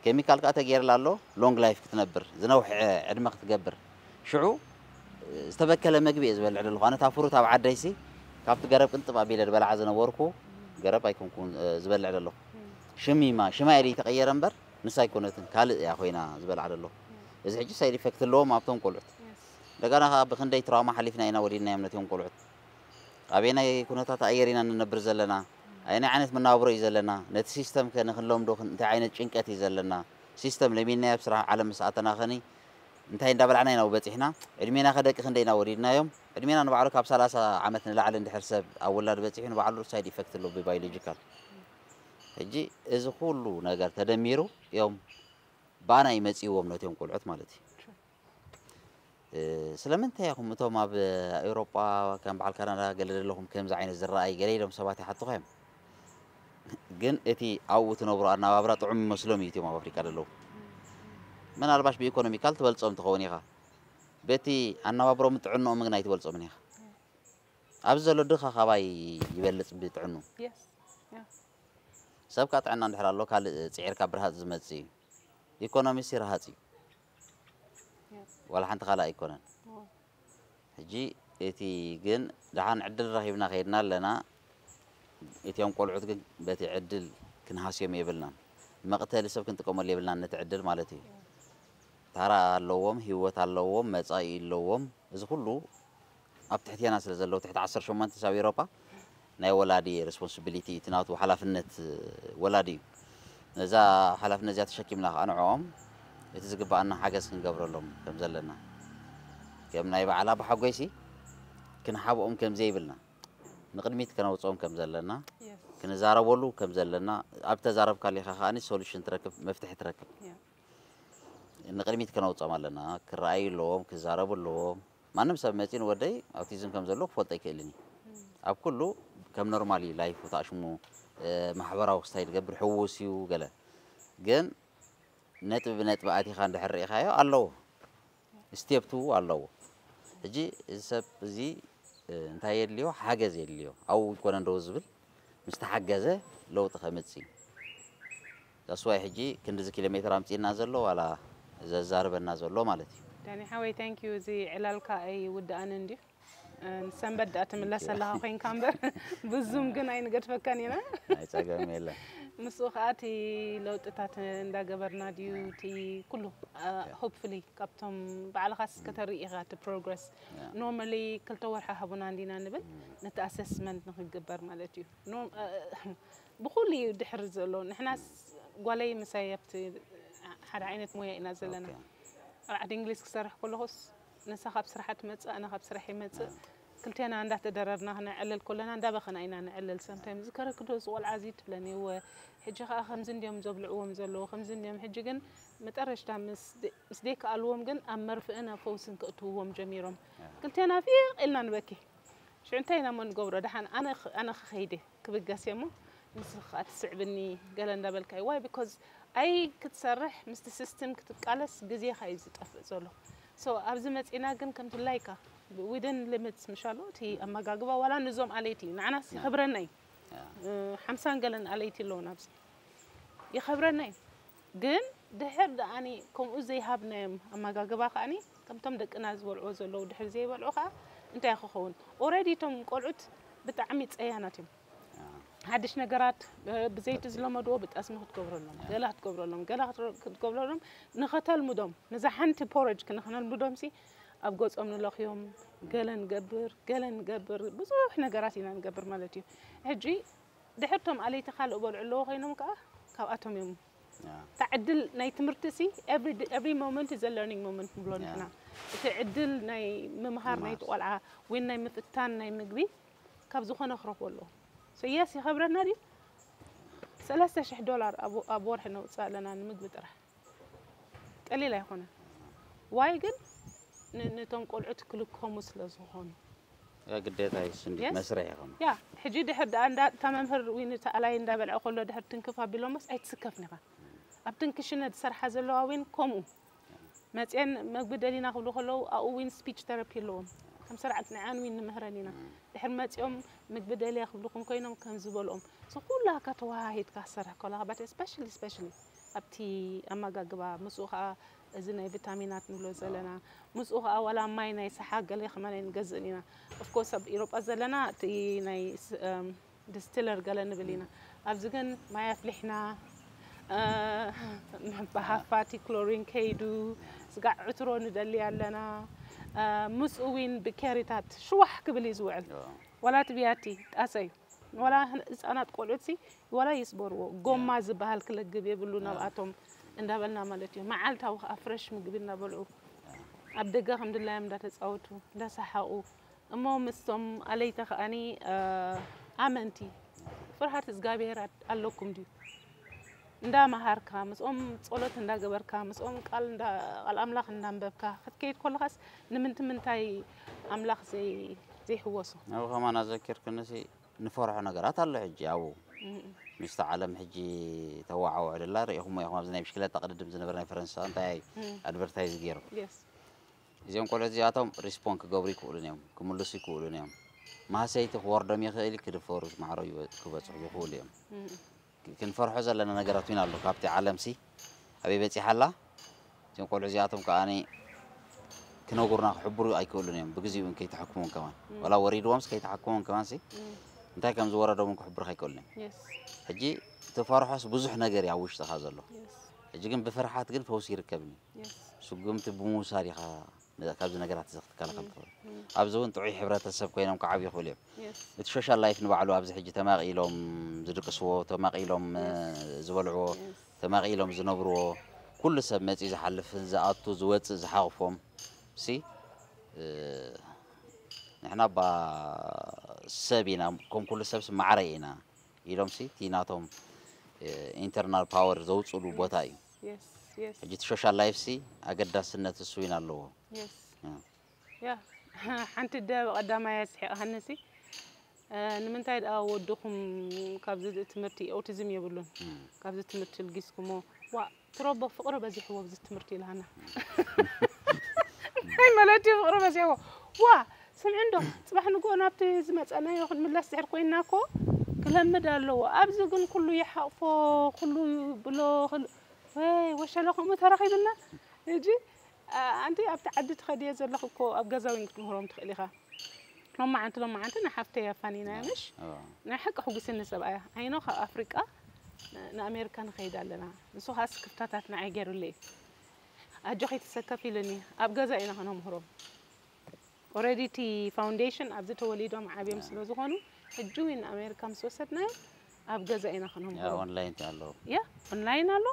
ኬሚካል ከኣ ተገይርላ ኣሎ፣ ሎንግ ላይፍ ክትነብር፣ ዝነውሐ ዕድመ ክትገብር። ሽዑ ዝተበከለ መግቢ እየ ዝበልዕ ዘለኹ። ኣነ እታ ፍሩት ኣብ ዓደይሲ ካብቲ ገረብ ቅንጥብ ኣቢለ ዝበልዓ ዝነበርኩ ገረብ ኣይኮንኩን፣ እ፣ ዝበልዕ ዘለኹ። ሽሚማ፣ ሽማ እየ ተቐየረ እምበር ንሳ ኣይኮነትን፣ ካልእ እያ ኮይና ዝበልዓ ዘለኹ። እዚ ሕጂ ሳይድ ኢፌክት ኣለዎም ኣብቶም ቆልዑት። እንደገና ከኣ ብክንደይ ትራውማ ሓሊፍና ኢና ወሊድናዮም ነቲኦም ቆልዑት። ኣበየናይ ኩነታት ኣየር ኢና ንነብር ዘለና? ኣየናይ ዓይነት መነባብሮ እዩ ዘለና? ነቲ ሲስተም ከ ንክንለምዶ ክን-፣ እንታይ ዓይነት ጭንቀት እዩ ዘለና? ሲስተም ለሚድናዮ ኣብ ስራሕ ዓለም ምስ ኣተና ኸኒ እንታይ እንዳበላዕና ኢና በጺሕና? ዕድሜና ከ ደቂ ክንደይ ኢና ወሊድናዮም? ዕድሜና ንባዕሉ ካብ ሰላሳ ዓመት ንላዕሊ እንድሕር ሰብ ኣብ ውላድ በጺሑ ንባዕሉ ሳይድ ኢፌክት ኣለዎ ብባዮሎጂካል። ሕጂ እዚ ኩሉ ነገር ተደሚሩ እዮም ባና ይመጽእዎም ነቲኦም ቆልዑት ማለት እዩ። እ፣ ስለምንታይ ኢኹም እቶም ኣብ ኤውሮጳ ከም በዓል ካናዳ ገለ ዘለኹም ከምዚ ዓይነት ዝረኣይ ገለ ኢሎም ሰባት ይሓቱኻ እዮም። ግን እቲ ኣብኡ ትነብሮ ኣነባብራ ጥዑም ይመስሎም እዩ እቲኦም ኣብ ኣፍሪቃ ዘለዉ። ምናልባሽ ብኢኮኖሚካል ትበልጾም ትኸውን ኢኻ። በቲ ኣነባብሮምን ጥዕንኦምን ግን ኣይትበልጾምን ኢኻ። ኣብዚ ዘሎ ድኻ ካባይ ይበልጽ ብጥዕኑ። የስ። ያ። ሰብ ከኣ ጥዕና እንድሕር ኣሎ ካልእ ጽዒርካ ብርሃጽ ዝመጽእ እዩ። ኢኮኖሚሲ ረሃጽ እዩ። ያ። ዋላ ሓንቲ ካልእ ኣይኮነን። ኦ። ሕጂ እቲ ግን ደሓን ዕድል ረኺብና ከይድና ኣለና። እቲኦም ቆልዑት ግን በቲ ዕድል ክንሃስዮም የብልናን። መቕተሊ ሰብ ክንጥቀመሉ የብልናን ነቲ ዕድል ማለት እዩ። ታራ ኣለዎም፣ ህይወት ኣለዎም፣ መጻኢ ኣለዎም። እዚ ኩሉ ኣብ ትሕቴና ስለ ዘለዉ፣ ትሕቲ ዓሰርተ ሸሞንተ ኣብ ኤውሮጳ ናይ ወላዲ ሬስፖንሲቢሊቲ፣ እቲ ናቱ ሓላፍነት ወላዲ እዩ። ነዛ ሓላፍነት እዚኣ ተሸኪምና ከኣ ንዕኦም እቲ ዝግብኣና ሓገዝ ክንገብረሎም ከም ዘለና፣ ከም ናይ በዓል ኣቦሓጎይሲ ክንሓብኦም ከም ዘይብልና፣ ንቕድሚት ከነውጽኦም ከም ዘለና፣ የስ። ክንዛረበሉ ከም ዘለና፣ ኣብ ተዛረብካሉ ኢኻ ከኣ ሶሉሽን ትረክብ፣ መፍትሒ ትረክብ። ያ። ንቕድሚት ከነውጽኦም ኣለና። ክረኣዩ ኣለዎም፣ ክዛረቡ ኣለዎም። ማንም ሰብ መጺኡ ንወደይ ኣውቲዝም ከም ዘለዎ ክፈልጦ ኣይክእልን እዩ። እም። ኣብ ኩሉ ከም ኖርማሊ ላይፉ ተኣሽሙ፣ እ፣ ማሕበራዊ ክስታይ ዝገብር ሕዉስ እዩ ገለ። ግን ነጥቢ ብነጥቢ ኣቲኻ እንድሕር ርኢኻዮ ኣለዎ። ስቴፕ ቱ ኣለዎ። ሕጂ እዚ ሰብ እዚ፣ እ፣ እንታይ የድልዮ? ሓገዝ የድልዮ። ኣብኡ ይኮነ እንደው ዝብል ምስ ተሓገዘ ለውጢ ከምጽእ እዩ። ዳስዋይ ሕጂ ክንድዚ ኪሎ ሜትር ኣምጺእና ዘሎ ዋላ ዘዛርበና ዘሎ ማለት እዩ። ዳኒ ሓወይ፣ ታንክ ዩ። እዚ ዕላልካ ኣይውድኣንን ድዩ? እ፣ ንሰንበት ደኣ ትምለስ ኣለኻ ኮይንካ እምበር፣ ብዙም ግን ኣይንገድፈካን ኢና። ናይ ጸገም የለን። ምስኡ ከዓ እቲ ለውጥታት እንዳገበርና ድዩ እቲ ኩሉ? Hopefully ካብቶም ባዕልኻስ ከተርኢ ኢኻ እቲ ፕሮግረስ። Normally ክልተ ወርሒ ሃቡና እንዲና ንብል፣ ነቲ ኣሰስመንት ንክግበር ማለት እዩ። ብኩሉ እዩ ድሕር ዘሎ። ንሕናስ ጓለይ ምሳይ ኣብቲ ሓደ ዓይነት ሞያ ኢና ዘለና። ኣብ ዓዲ እንግሊዝ ክሰርሕ ከለኹስ ንሳ ካብ ስራሓ ትመፅእ፣ ኣነ ካብ ስራሕ ይመፅእ። ክልቴና እንዳተደረርና ክነዕልል ከለና እንዳበኸና ኢና ንዕልል። ሰምታይምስ ዝከረክዶ እዚ ቆልዓ እዚ ትብለኒ፣ እወ፣ ሕጂ ከዓ ከምዚ እንዲዮም ዘብልዕዎም ዘለዉ፣ ከምዚ እንዲዮም። ሕጂ ግን መጠረሽታ ምስ ምስ ደይከኣልዎም ግን ኣብ መርፍእን ኣብ ፈውስን ከእትውዎም ጀሚሮም። ክልቴና ፊቕ ኢልና ንበኪ። ሽዑ እንታይ ኢና እሞ ንገብሮ? ደሓን ኣነ ኣነ ክኸይደ ክብገስ እየ እሞ ንስኻ ትስዕብኒ ገለ እንዳበልካይ። ዋይ? ቢኮዝ ኣይ ክትሰርሕ ምስቲ ሲስተም ክትቃለስ ግዜኻ እዩ ዝጠፍእ ዘሎ። ሶ ኣብዚ መፂና ግን ከምቲ ላይካ ዊድን ሊሚትስ ምሻሎ እቲ ኣመጋግባ ዋላ ንዞም ኣለይቲ እዩ ንዓናስ ይኸብረና እዩ። ሓምሳን ገለን ኣለይቲ ኣለዉ ናብዚ ይኸብረና እዩ። ግን ድሕር ደኣኒ ከምኡ ዘይሃብናዮም ኣመጋግባ ከኣኒ ከምቶም ደቅና ዝበልዕዎ ዘለዉ ድሕር ዘይበልዑ ከዓ እንታይ ክኸውን? ኦረዲ እቶም ቆልዑት ብጣዕሚ ፀያናት እዮም። ሓድሽ ነገራት ብዘይቲ ዝለመድዎ ብጠስሚ ክትገብረሎም፣ ገለ ክትገብረሎም፣ ገለ ክትገብረሎም ንኸተልምዶም፣ ነዛ ሓንቲ ፖረጅ ክንክነልምዶም ሲ ኣብ ገጾም ንለኽዮም፣ ገለ ንገብር፣ ገለ ንገብር፣ ብዙሕ ነገራት ኢና ንገብር ማለት እዩ። ሕጂ ድሕር ቶም ኣለይቲ ካልእ በልዑ ኣለዎ ኮይኖም ከዓ ካብኣቶም እዮም። እታ ዕድል ናይ ትምህርቲ ሲ every moment is a learning moment ንብሎ ንሕና። እቲ ዕድል ናይ ምምሃር ናይቲ ቆልዓ ወይ ናይ ምፍታን ናይ ምግቢ ካብ ዝኾነ ክረኽቦ ኣለዎ። So yes ይኸብረና ድዩ? ሰለስተ ሽሕ ዶላር ኣብ ወርሒ ነውፅእ ኣለና ንምግቢ ጥራሕ። ቀሊል ኣይኮነን። ዋይ ግን ነቶም ቆልዑት ክልከሙ ስለ ዝኾኑ ግዴታ ይስንዲ መስርሕ ይኸም ያ ሕጂ ድሕር ደኣ እንዳ እታ መምህር ወይ ነቲ ኣላይ እንዳበልዐ ከሎ ድሕር ትንክፍ ኣቢሎሞስ ኣይትስከፍን ኢኻ። ኣብተን ክሽነ ዝሰርሓ ዘለዋ ዊን ከምኡ መፅየን መግቢ ደሊና ክብሉ ከለዉ ኣብኡ ዊን ስፒች ተረፒ ኣለዎም። ከም ስርዓት ንዓን ዊን ንምህረን ኢና። ድሕር መፅኦም ምግቢ ደልያ ክብልኹም ኮይኖም ከም ዝበልኦም እዚ ኩላካ ተወሃሂድካ ክሰርሕ ከለካ but especially especially ኣብቲ ኣመጋግባ ምስኡ ከዓ እዚ ናይ ቪታሚናት ንብሎ ዘለና ምስኡ ከዓ ዋላ ማይ ናይ ሰሓ ገለ ከማን ኣይንገዝእን ኢና። Of course ኣብ ኢሮጳ ዘለና እቲ ናይ ዲስትለር ገለ ንብል ኢና። ኣብዚ ግን ማይ ኣፍሊሕና ብሃፋቲ ክሎሪን ከይዱ ስጋዕ ዕትሮ ንደሊ ኣለና። ምስኡ ዊን ብኬሪታት ሽዋሕ ክብል እዩ ዝውዕል። ዋላ እቲ ብያቲ ጣሰ እዩ። ዋላ ህፃናት ቆልዑት ሲ ዋላ ይስበርዎ ጎማ ዝበሃል ክለግብ የብሉ ናብኣቶም እንዳበልና ማለት እዩ። መዓልታዊ ከዓ ፍረሽ ምግቢ እናበልዑ ኣብ ደገ ከም ድላዮም እንዳተፃወቱ እንዳሰሓቁ እሞ ምስቶም ኣለይተ ከኣኒ ኣመንቲ ፍርሃት እግዚኣብሔር ኣለኩም ድዩ? እንዳመሃርካ ምስኦም ፀሎት እንዳገበርካ ምስኦም ቃል ኣምላኽ እንዳንበብካ ክትከይድ ከለኻስ ንምንቲ ምንታይ ኣምላኽ ዘይሕወሶ? ኣብኡ ከማን ኣዘኪርክንሲ ንፈርሖ ነገራት ኣሎ ሕጂ ኣብኡ ምስቲ ዓለም ሕጂ ተዋዓውዕ ደላ ርኢኹሞ ኢኹም ኣብዚ ናይ ብሽክለታ ቅድድም ዝነበረ ናይ ፈረንሳ እንታይ ኣድቨርታይዝ ገይሩ እዚኦም ቆልዑ እዚኣቶም ሪስፖን ክገብሩ ይክእሉን እዮም ክምልሱ ይክእሉን እዮም ማህሰይቲ ክወርዶም ይኽእል ክድፈሩ ማዕሮ ክበፅሑ ይኽእሉ እዮም ክንፈርሖ ዘለና ነገራት እውን ኣሎ ካብቲ ዓለምሲ ኣበይ በፂሓ ኣላ እዚኦም ቆልዑ እዚኣቶም ከዓ ክነጉሩና ክሕብሩ ኣይክእሉን እዮም ብግዚኡ ከይተሓክሞም ከማን ዋላ ወሪድዎምስ ከይተሓክሞም ከማን ሲ እንታይ ከም ዝወረዶም ክሕብሩካ ኣይክእሉን እዮም ሕጂ ትፈርሖስ ብዙሕ ነገር እዩ ኣብ ውሽጥኻ ዘሎ ሕጂ ግን ብፍርሓት ግን ፈውሲ ይርከብን እዩ ስጉምቲ ብምውሳድ ኢኻ ካብዚ ነገራት እዚ ክትከላኸል ትኽእል ኣብዚ እውን ጥዑይ ሕብረተሰብ ኮይኖም ክዓብዩ ይኽእሉ እዮም እቲ ሶሻል ላይፍ ንባዕሉ ኣብዚ ሕጂ ተማቒሎም ዝድቅስዎ ተማቒሎም ዝበልዕዎ ተማቒሎም ዝነብርዎ ኩሉ ሰብ መፂኡ ዝሓልፍን ዝኣቱ ዝወፅእ ዝሓቕፎም ሲ ንሕና ባ ሰብ ኢና ከም ኩሉ ሰብስ ማዕረ ኢና ኢሎም ሲ እቲ ናቶም ኢንተርናል ፓወር ዘውፅሉ ቦታ እዩ ሕጂ እቲ ሶሻል ላይፍ ሲ ኣገዳስነት እሱ ኢና ኣለዎ ሓንቲ ደ ቀዳማይ ኣስሒቕሃኒ ሲ ንምንታይ ደኣ ወድኹም ካብዚ ትምህርቲ ኦቲዝም የብሉን ካብዚ ትምህርቲ ልጊስኩሞ ዋ ትረቦ ፍቕሪ በዚሕዎ ኣብዚ ትምህርቲ ኢልሃና እንታይ ማለት እዩ ፍቕሪ በዚሕዎ ዋ ስምዒ እንዶ ፅባሕ ንግሆ ናብቲ ዝመፀናዮ ክንምለስ ድሕር ኮይንና እኮ ክለምድ ኣለዎ ኣብዚ ግን ኩሉ ይሓቕፎ ኩሉ ብሎ ወይ ወሸለ ከምኡ ተረኺብና ሕጂ ኣንቲ ኣብቲ ዓዲ ትኸድዮ ዘለኹ እኮ ኣብ ገዛዊን ክትምህሮም ትኽእል ኢኻ ሎማዓንቲ ሎማዓንቲ ንሓፍተይ ኣፋኒና ምሽ ናይ ሓቂ ሕጉስኒ ሰብኣያ ዓይኖ ካብ ኣፍሪቃ ንኣሜሪካ ንኸይድ ኣለና። ንሱ ኸዓ ስክፍታታት ንዓይ ገይሩለይ። ኣጆኺ ተሰከፊ ኢሉኒ። ኣብ ገዛ ኢና ከነምህሮም። ኦረዲ እቲ ፋውንዴሽን ኣብዚ ተወሊዶም ዓብዮም ስለ ዝኾኑ ሕጂ እውን ንኣሜሪካ ምስ ወሰድናዮ ኣብ ገዛ ኢና ከነምህሮም። ኦንላይን ኣሎ። ያ ኦንላይን ኣሎ።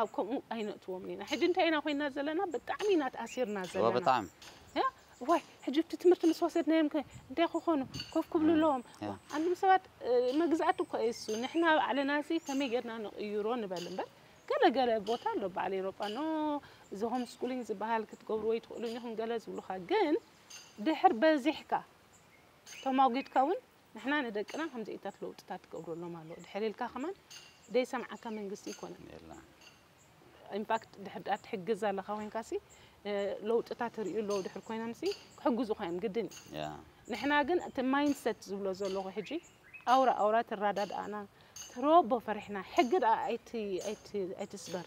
ኣብ ከምኡ ኣይነእትዎም ኢና። ሕጂ እንታይ ኢና ኮይና ዘለና? ብጣዕሚ ኢና ተኣሲርና ዘለና። ብጣዕሚ ያ ዋይ ሕጂ እቲ ትምህርቲ ምስ ወሰድናዮም ከ እንታይ ክኾኑ? ኮፍ ክብሉ ኣለዎም። ኣንድም ሰባት መግዛእቲ እኮ እዩ እሱ። ንሕና ባዕልና ሲ ከመይ ጌርና ንቕይሮ ንበል እምበር ገለ ገለ ቦታ ኣሎ በዓል ኤሮጳ ኖ እዚ ሆም ስኩሊንግ ዝበሃል ክትገብርዎ ይትኽእሉ ኢኹም ገለ ዝብሉኻ ግን ድሕር በዚሕካ ተማጒድካ እውን ንሕና ንደቅና ከምዚኢታት ለውጥታት ትገብረሎም ኣሎ ድሕር ኢልካ ከማን ደይሰምዓካ መንግስቲ ይኮነን የላ ኢንፋክት ድሕር ዳ ትሕግዝ ኣለኻ ኮይንካ ሲ ለውጥታት ርእዩ ኣለዉ ድሕር ኮይኖም ሲ ክሕግዙ ኮይኖም ግድን እዩ ያ ንሕና ግን እቲ ማይንድሰት ዝብሎ ዘለኹ ሕጂ ኣውራ ኣውራ ትረዳድኣና ትሮቦ ፈሪሕና ሕጊ ደኣ ኣይቲ- ኣይቲ- ኣይትስበር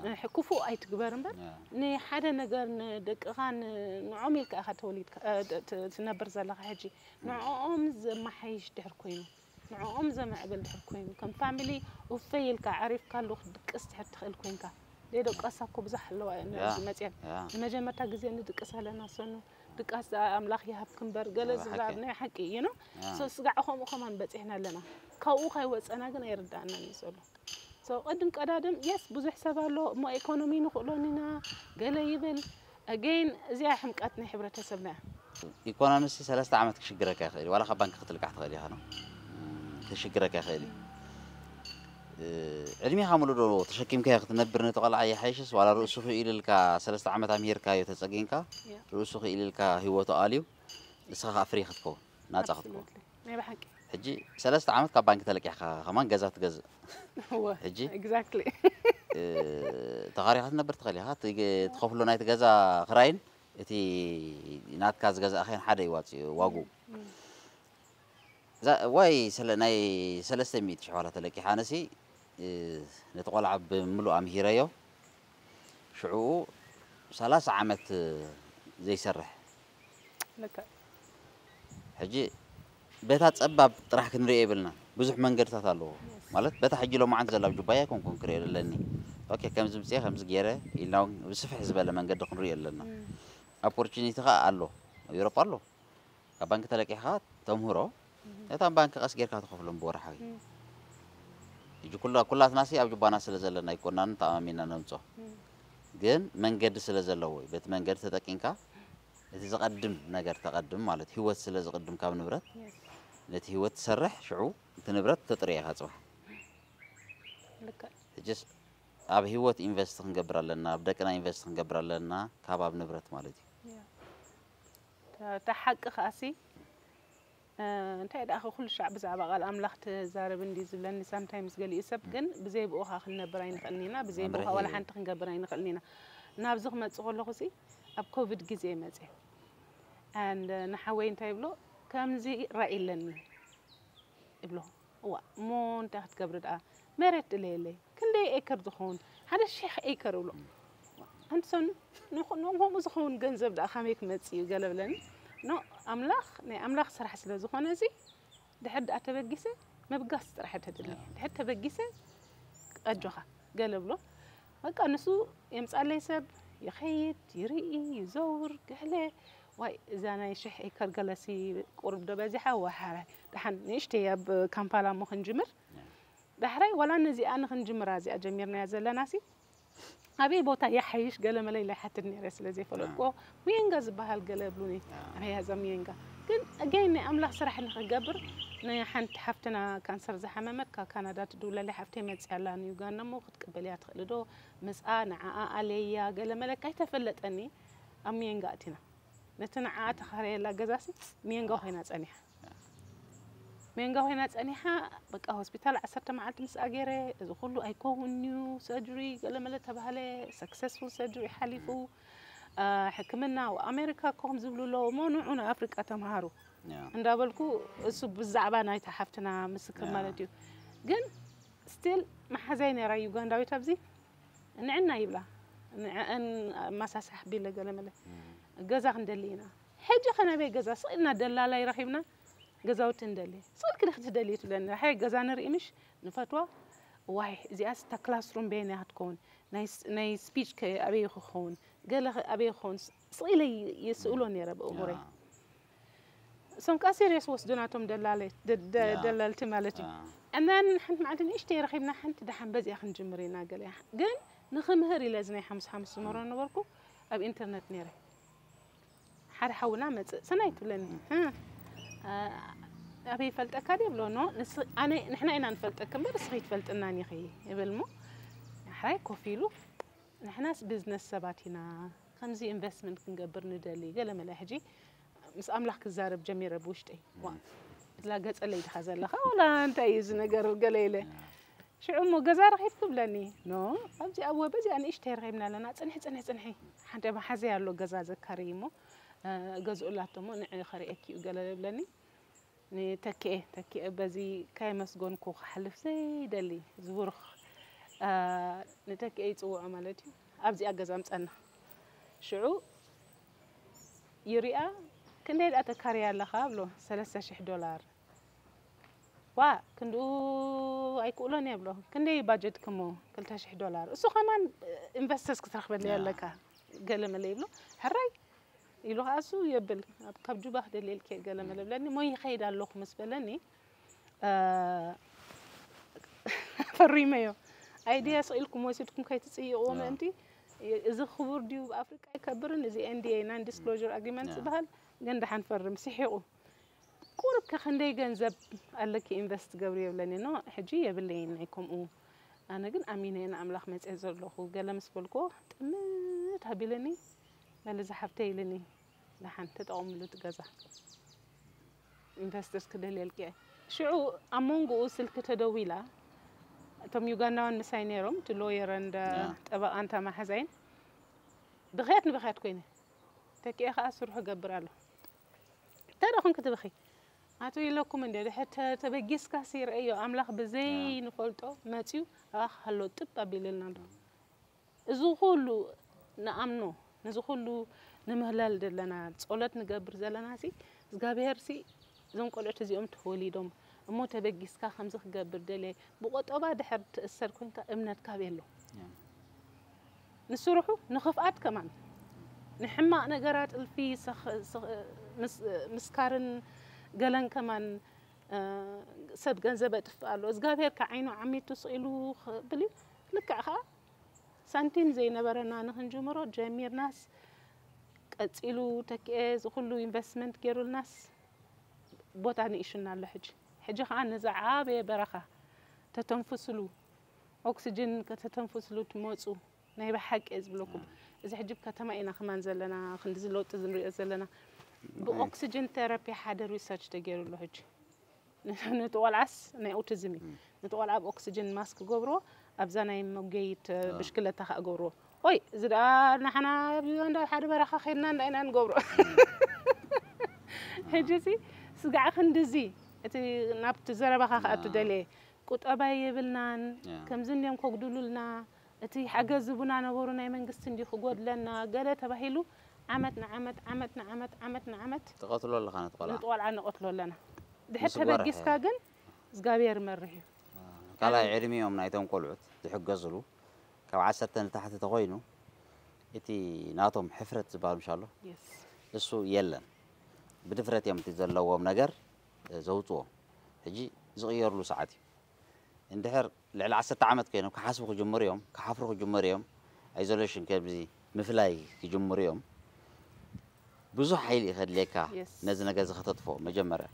ያ ሕ- ክፉእ ኣይትግበር እምበር ያ ንሓደ ነገር ንደቅኻ ን- ንዖም ኢልካ ኢኻ ተወሊድካ እ፣ ት- ት- ትነብር ዘለኻ ሕጂ ንዕኦም ዘመሓይሽ ድሕር ኮይኑ ንዕኦም ዘምዕብል ድሕር ኮይኑ ከም ፋሚሊ ኡፈይ ኢልካ ዓሪፍካሉ ክትድቅስ ድሕር ትኽእል ኮይንካ ደይ ደቀሳ እኮ ብዙሕ ኣለዋ እየን ያ። መፅየን ያ ንመጀመርታ ግዜ ንድቅስ ኣለና ሰኑ ድቃስ ኣምላኽ ይሃብክ እምበር ገለ ያ፣ ዝብላ ሓቂ። ናይ ሓቂ እዩ ነው ያ so ስጋዕ ከምኡ ከማን በፂሕና ኣለና ካብኡ ካይወፀና ግን ኣይርዳእናን እዩ ዘሎ so ቅድም ቀዳድም የስ ብዙሕ ሰብ ኣሎ እሞ ኢኮኖሚ ንኽእሎን ኢና ገለ ይብል again እዚኣ ሕምቀት ናይ ሕብረተሰብና እያ ኢኮኖሚስ ሰለስተ ዓመት ክሽግረካ ይኽእል እዩ ዋላ ካብ ባንክ ክትልቃሕ ትኽእል ኢኻ ነው ክሽግረካ ይኽእል እዩ እ፣ ዕድሜኻ ሙሉ ዶ ተሸኪምካዮ ክትነብር ነቲ ቆልዓ ይሓይሽስ ዋላ ርእሱ ክኢሉ ኢልካ ሰለስተ ዓመት ኣምሂርካዮ ተፀጊንካ ያ ርእሱ ክኢሉ ኢልካ ህይወቱ ኣልዩ ንስኻ ከዓ ፍሪ ክትከውን ናፃ ክትከውን Absolutely። ናይ ብሓቂ ሕጂ ሰለስተ ዓመት ካብ ባንክ ተለቂሕካ ከማን ገዛ ትገዝእ እወ ሕጂ exactly እ፣ ተኻሪኻ ትነብር ትኽእል ኢኻ እቲ ገ- ትኸፍሎ ናይቲ ገዛ ክራይን እቲ ናትካ ዝገዛእኻዮን ሓደ ይዋፅእ ዋጉ እዛ- ወይ ስለ ናይ ሰለስተ ሚእቲ ሽሕ ዋላ ተለቂሓ ኣነሲ እ፣ ነቲ ቆልዓ ብምሉእ ኣምሂረዮ ሽዑ ሰላሳ ዓመት ዘይሰርሕ ልክዕ ሕጂ በታ ፀባብ ጥራሕ ክንሪኦ የብልና ብዙሕ መንገድታት ኣለዎ ማለት በታ ሕጂ ሎማዓንቲ ዘላ ጁባያ ኮንኩን ክሪኦ ዘለኒ ኦኬ ከምዚ ምፅአ ከምዚ ገይረ ኢልና እውን ብስፍሕ ዝበለ መንገዲ ክንሪኦ ኣለና ኦፖርቹኒቲ ከዓ ኣሎ ኣብ ኤሮጳ ኣሎ ካብ ባንክ ተለቂሕካ ተምህሮ ነታ ባንክ ቀስ ጌርካ ትኸፍሎም ብወርሓዊ ሕጂ ኩላ ኩላትና ሲ ኣብ ጁባና ስለ ዘለና ኣይኮናን ተኣማሚና ነምፆ ግን መንገዲ ስለ ዘለዎ እዩ በቲ መንገዲ ተጠቂምካ እቲ ዝቐድም ነገር ተቐድም ማለት ህይወት ስለ ዝቕድም ካብ ንብረት Yes. ነቲ ህይወት ትሰርሕ ሽዑ እቲ ንብረት ተጥርዮ ኢኻ ፅባሕ ልክዕ ሕጅስ ኣብ ህይወት ኢንቨስት ክንገብር ኣለና ኣብ ደቅና ኢንቨስት ክንገብር ኣለና ካብ ኣብ ንብረት ማለት እዩ ያ። እታ ሓቂ ከኣሲ እ፣ እንታይ ደኣ ኩሉ ሻዕ ብዛዕባ ቃል ኣምላኽ ትዛረብ እንዲ ዝብለኒ ሳምታይምስ ገሊኡ ሰብ ግን ብዘይ ብኡኻ ክንነብር ኣይንኽእልን ኢና ብዘይ ብኡኻ መምርሒ ዋላ ሓንቲ ክንገብር ኣይንኽእልን ኢና ናብዚ ክመፅእ ከለኹ ሲ ኣብ ኮቪድ ግዜ መፅእ and ንሓወይ እንታይ ይብሎ ከምዚ ራእይ ኣለኒ ይብሎ እዋ እሞ እንታይ ክትገብሪ ደኣ መሬት ድለየለይ ክንደይ ኤከር ዝኸውን ሓደ ሺሕ ኤከር እብሎ ኣንሰን ንኹ- ንኹምኡ ዝኸውን ገንዘብ ደኣ ካመይ ክመጽእ እዩ ገለ ብለኒ ኖ ኣምላኽ ናይ ኣምላኽ ስራሕ ስለ ዝኾነ እዚ ድሕር ደኣ ተበጊሰ ምብጋስ ጥራሕ ተድሊ ድሕር ተበጊሰ ኣጆኻ ገለ ብሎ በቃ ንሱ የምጻለይ ሰብ ይኸይድ ይርኢ ይዘውር ገለ ዋይ እዛ ናይ ሽሕ ኤከር ገለሲ ቁርብ ዶ በዚሓ ወሓራይ ደሓን ንእሽተይ ኣብ ካምፓላ እሞ ክንጅምር ዳሕራይ ዋላ ነዚኣ ንክንጅምራ እዚኣ ጀሚርናያ ዘለና ሲ ኣበይ ቦታ ይሓይሽ ገለ መለ ኢለ ይሓትት ነይረ ስለ ዘይፈለጥኩዎ ሙየንጋ ዝበሃል ገለ ብሉኒ ኣበይ እያ እዛ ሙየንጋ ግን again ናይ ኣምላኽ ስራሕ ንክገብር ንሓንቲ ሓፍትና ካንሰር ዝሓመመት ካብ ካናዳ ትድውለለይ ሓፍተይ መፅያ ኣላ ንዩጋንዳ እሞ ክትቅበል እያ ትኽእል ዶ ምፅኣ ንዓኣ ኣለያ ገለ መለ ካይተፈለጠኒ ኣብ ሙየንጋ ኣቲና ነቲ ንዓኣ ተኻረየላ ገዛሲ ሙየንጋ ኮይና ፀኒሓ ሜንጋ ኮይና ፀኒሓ በቃ ሆስፒታል ዓሰርተ መዓልቲ ምስኣ ገይረ እዚ ኩሉ ኣይከውን እዩ ሰርጀሪ ገለመለ ተባሃለ ሰክሰስፉል ሰርጀሪ ሓሊፉ ሕክምና ኣብ ኣሜሪካ ኮም ዝብሉ ኣለዉ እሞ ንዑ ንኣፍሪቃ ተምሃሩ እንዳበልኩ እሱ ብዛዕባ ናይታ ሓፍትና ምስክር ማለት እዩ ግን ስቲል መሓዛይ ነይራ ዩጋንዳዊት ኣብዚ ንዕና ይብላ ንዕአን ማሳሳሕ ቢለ ገለመለ ገዛ ክንደሊ ኢና ሕጂ ከነበይ ገዛ ስቕ ኢልና ደላላይ ረኺብና ገዛውቲ እንደሊ ስቕ ኢልኪ ዲኺ ትደልዪ ትብለኒ ሓይ ገዛ ንርኢ ምሽ ንፈትዋ ዋይ እዚኣስ እታ ክላስሩም በየናይ ክትከውን፣ ናይ ስ- ናይ ስፒች ከ ኣበይ ክኸውን፣ ገለ ከ ኣበይ ክኸውን፣ ስ- ስቕ ኢለ ይ- ይስእሎ ነይረ ብእምሮይ። እሶም ከዓ ሲሪየስ ወስዱ ናቶም ደላለ- ደ- ደ- ደለልቲ ማለት እዩ። እና ሓንቲ መዓልቲ ንእሽተይ ረኺብና ሓንቲ ደሓን በዚኣ ክንጅምር ኢና ገለ። ግን ንኽምህር ኢለ እዚ ናይ ሓሙስ ሓሙስ ዝምህሮ ነበርኩ ኣብ ኢንተርነት ነይረ። ሓደ ሓውና መጽእ ሰናይ ትብለኒ። ኣበይ ይፈልጠካ ድየ ብሎ። ኖ ንስ- ኣነ ንሕና ኢና ንፈልጠክ እምበር እስኺ ትፈልጥናን ኢኺ ይብል። ሞ ሓራይ ኮፍ ኢሉ ንሕናስ ቢዝነስ ሰባት ኢና፣ ከምዚ ኢንቨስትመንት ክንገብር ንደሊ ገለ መለ። ሕጂ ምስ ኣምላኽ ክዛረብ ጀሚረ ብውሽጠይ። ዋ እላ ገጸለይ ድኻ ዘለኻ ወላ እንታይ እዩ እዚ ነገር ገለ ኢለ። ሽዑ እሞ ገዛ ረኺብ ክብለኒ። ኖ ኣብዚ ኣብ ወበዚኣ ንእሽተይ ረኺብና ኣለና። ጽንሒ ጽንሒ ጽንሒ ሓንቲ መሓዘይ ኣሎ ገዛ ዘካሪ እሞ ገዝኡላቶ እሞ ንዕ ከርእየኪ እዩ ገለ ይብለኒ። ንተኪኤ ተኪኤ በዚ ከየመስገንኩ ክሓልፍ ዘይደሊ ዝቡርኽ ንተኪኤ ይፅውዖ ማለት እዩ። ኣብዚኣ ገዛ ምፀና ሽዑ ይሪኣ። ክንደይ ደኣ ተካርያ ኣለኻ ብሎ። ሰለስተ ሽሕ ዶላር። ዋ ክንድኡ ኣይክእሎን እየ ብሎ። ክንደይ ባጀት ክሞ? ክልተ ሽሕ ዶላር። እሱ ከማን ኢንቨስተርስ ክትረኽበለይ ኣለካ ገለ መለ ይብሎ። ሕራይ ኢሉ ከዓ እሱ የብል ኣብ ካብ ጁባ ክደልየልክ እየ ገለ መለ ብለኒ። ሞ ይኸይድ ኣለኹ ምስ በለኒ ፈሪመዮ። ኣይድያ ስቕ ኢልኩም ወሲድኩም ከይትፅይቕዎ ምእንቲ እዚ ክቡር ድዩ ብኣፍሪቃ ይከብርን እዚ ኤንዲኤ ናን ዲስክሎር ኣግሪመንት ዝበሃል ግን ደሓን ፈርም ስሒቑ። ቁርብ ከ ክንደይ ገንዘብ ኣለኪ ኢንቨስት ትገብሪ የብለኒ ኖ ሕጂ የብለይን ናይ ከምኡ። ኣነ ግን ኣሚነ ንኣምላኽ መፅየ ዘለኹ ገለ ምስ በልክዎ ጥምት ኣቢለኒ በሊ ዝሓፍተይ ኢልኒ። ደሓን ተጠቐምሉ እቲ ገዛ ኢንቨስተርስ ክደልየልኪ እየ። ሽዑ ኣብ መንጎኡ ስልኪ ተደዊላ እቶም ዩጋንዳውያን ምሳይ ነይሮም እቲ ሎየር እንደ ጠበቓ እንተ ማሕዛይን ብኽያት ንብኽያት ኮይነ ተኪኤ ከዓ ስርሑ ገብር ኣሎ። እንታይ ደኹም ክትብኺ ኣቶ ኢለኩም እንደ ድሕር ተበጊስካ ሲርእዮ ኣምላኽ ብዘይ ንፈልጦ መፅዩ ኣባኻ ከሎ ጥብ ኣቢልልና ኣሎ። እዚ ኩሉ ንኣምኖ ነዚ ኩሉ ንምህለል ዘለና ጸሎት ንገብር ዘለና ሲ እግዚኣብሔር ሲ እዞም ቆልዑት እዚኦም ተወሊዶም እሞ ተበጊስካ ከምዚ ክገብር ደልየ ብቆጠባ ድሕር ትእሰር ኮንካ እምነትካ ቤሎ ንስርሑ ንኽፍኣት ከማን ንሕማቕ ነገራት እልፊ ምስካርን ገለን ከማን ሰብ ገንዘብ የጥፍእ ኣሎ እግዚኣብሔር ከዓይኑ ዓሚቱ ስኢሉ ክብል እዩ ልክዕ ከዓ ሳንቲም ዘይነበረና ንክንጅምሮ ጀሚርናስ ቀፂሉ ተኪኤ ዝኩሉ ኢንቨስትመንት ገይሩልናስ ቦታ ንኢሹና ኣሎ ሕጂ ሕጂ ከዓ ንዝዓበየ በረኻ ተተንፍስሉ ኦክስጅን ከተተንፍስሉ ትመፁ ናይ ብሓቂ እየ ዝብለኩም እዚ ሕጂ ከተማ ኢና ከማን ዘለና ክንዲዚ ለውጢ ዝንሪኦ ዘለና ብኦክስጅን ቴራፒ ሓደ ሪሰርች ተገይሩሉ ሕጂ ነቲ ቆልዓስ ናይ ኦቲዝም እዩ ነቲ ቆልዓ ብ ኦክስጅን ማስክ ገብርዎ ኣብዛ ናይ መጎየይት ብሽክለታ ከዓ ገብርዎ ኦይ እዚ ደኣ ንሓና ኣብ ዩጋንዳ ሓደ በረኻ ከይድና እንዳ ኢና ንገብሮ ሕጂ ሲ ስጋዕ ክንድዚ እቲ ናብቲ ዘረባኻ ከዓ ትደልየ ቁጠባ የብልናን ከምዚ እንዲዮም ከጉድሉልና እቲ ሓገዝ ዝቡና ነበሩ ናይ መንግስቲ እንዲ ክጎድለና ገለ ተባሂሉ ዓመት ንዓመት ዓመት ንዓመት ዓመት ንዓመት ትቐትሎ ኣለኻ ነቲ ቆልዓ ነቲ ቆልዓ ንቐትሎ ኣለና ድሕር ተበጊስካ ግን እግዚኣብሔር ይመርሕ እዩ ካልኣይ ዕድሚኦም ናይቶም ቆልዑት ዝሕገዝሉ ካብ ዓሰርተ ንታሕቲ ተኮይኑ እቲ ናቶም ሕፍረት ዝበሃል ምሻሎ እሱ የለን ብድፍረት እዮም እቲ ዘለዎም ነገር ዘውፅዎ ሕጂ ዝቕየርሉ ሰዓት እዩ እንድሕር ልዕሊ ዓሰርተ ዓመት ኮይኖም ክሓስቡ ክጅምሩ እዮም፣ ክሓፍሩ ክጅምሩ እዮም፣ ኣይዞሌሽን ከምዚ ምፍላይ ክጅምሩ እዮም። ብዙሕ ሓይሊ እዩ ከድልየካ ነዚ ነገር እዚ ከተጥፍኦ መጀመርያ።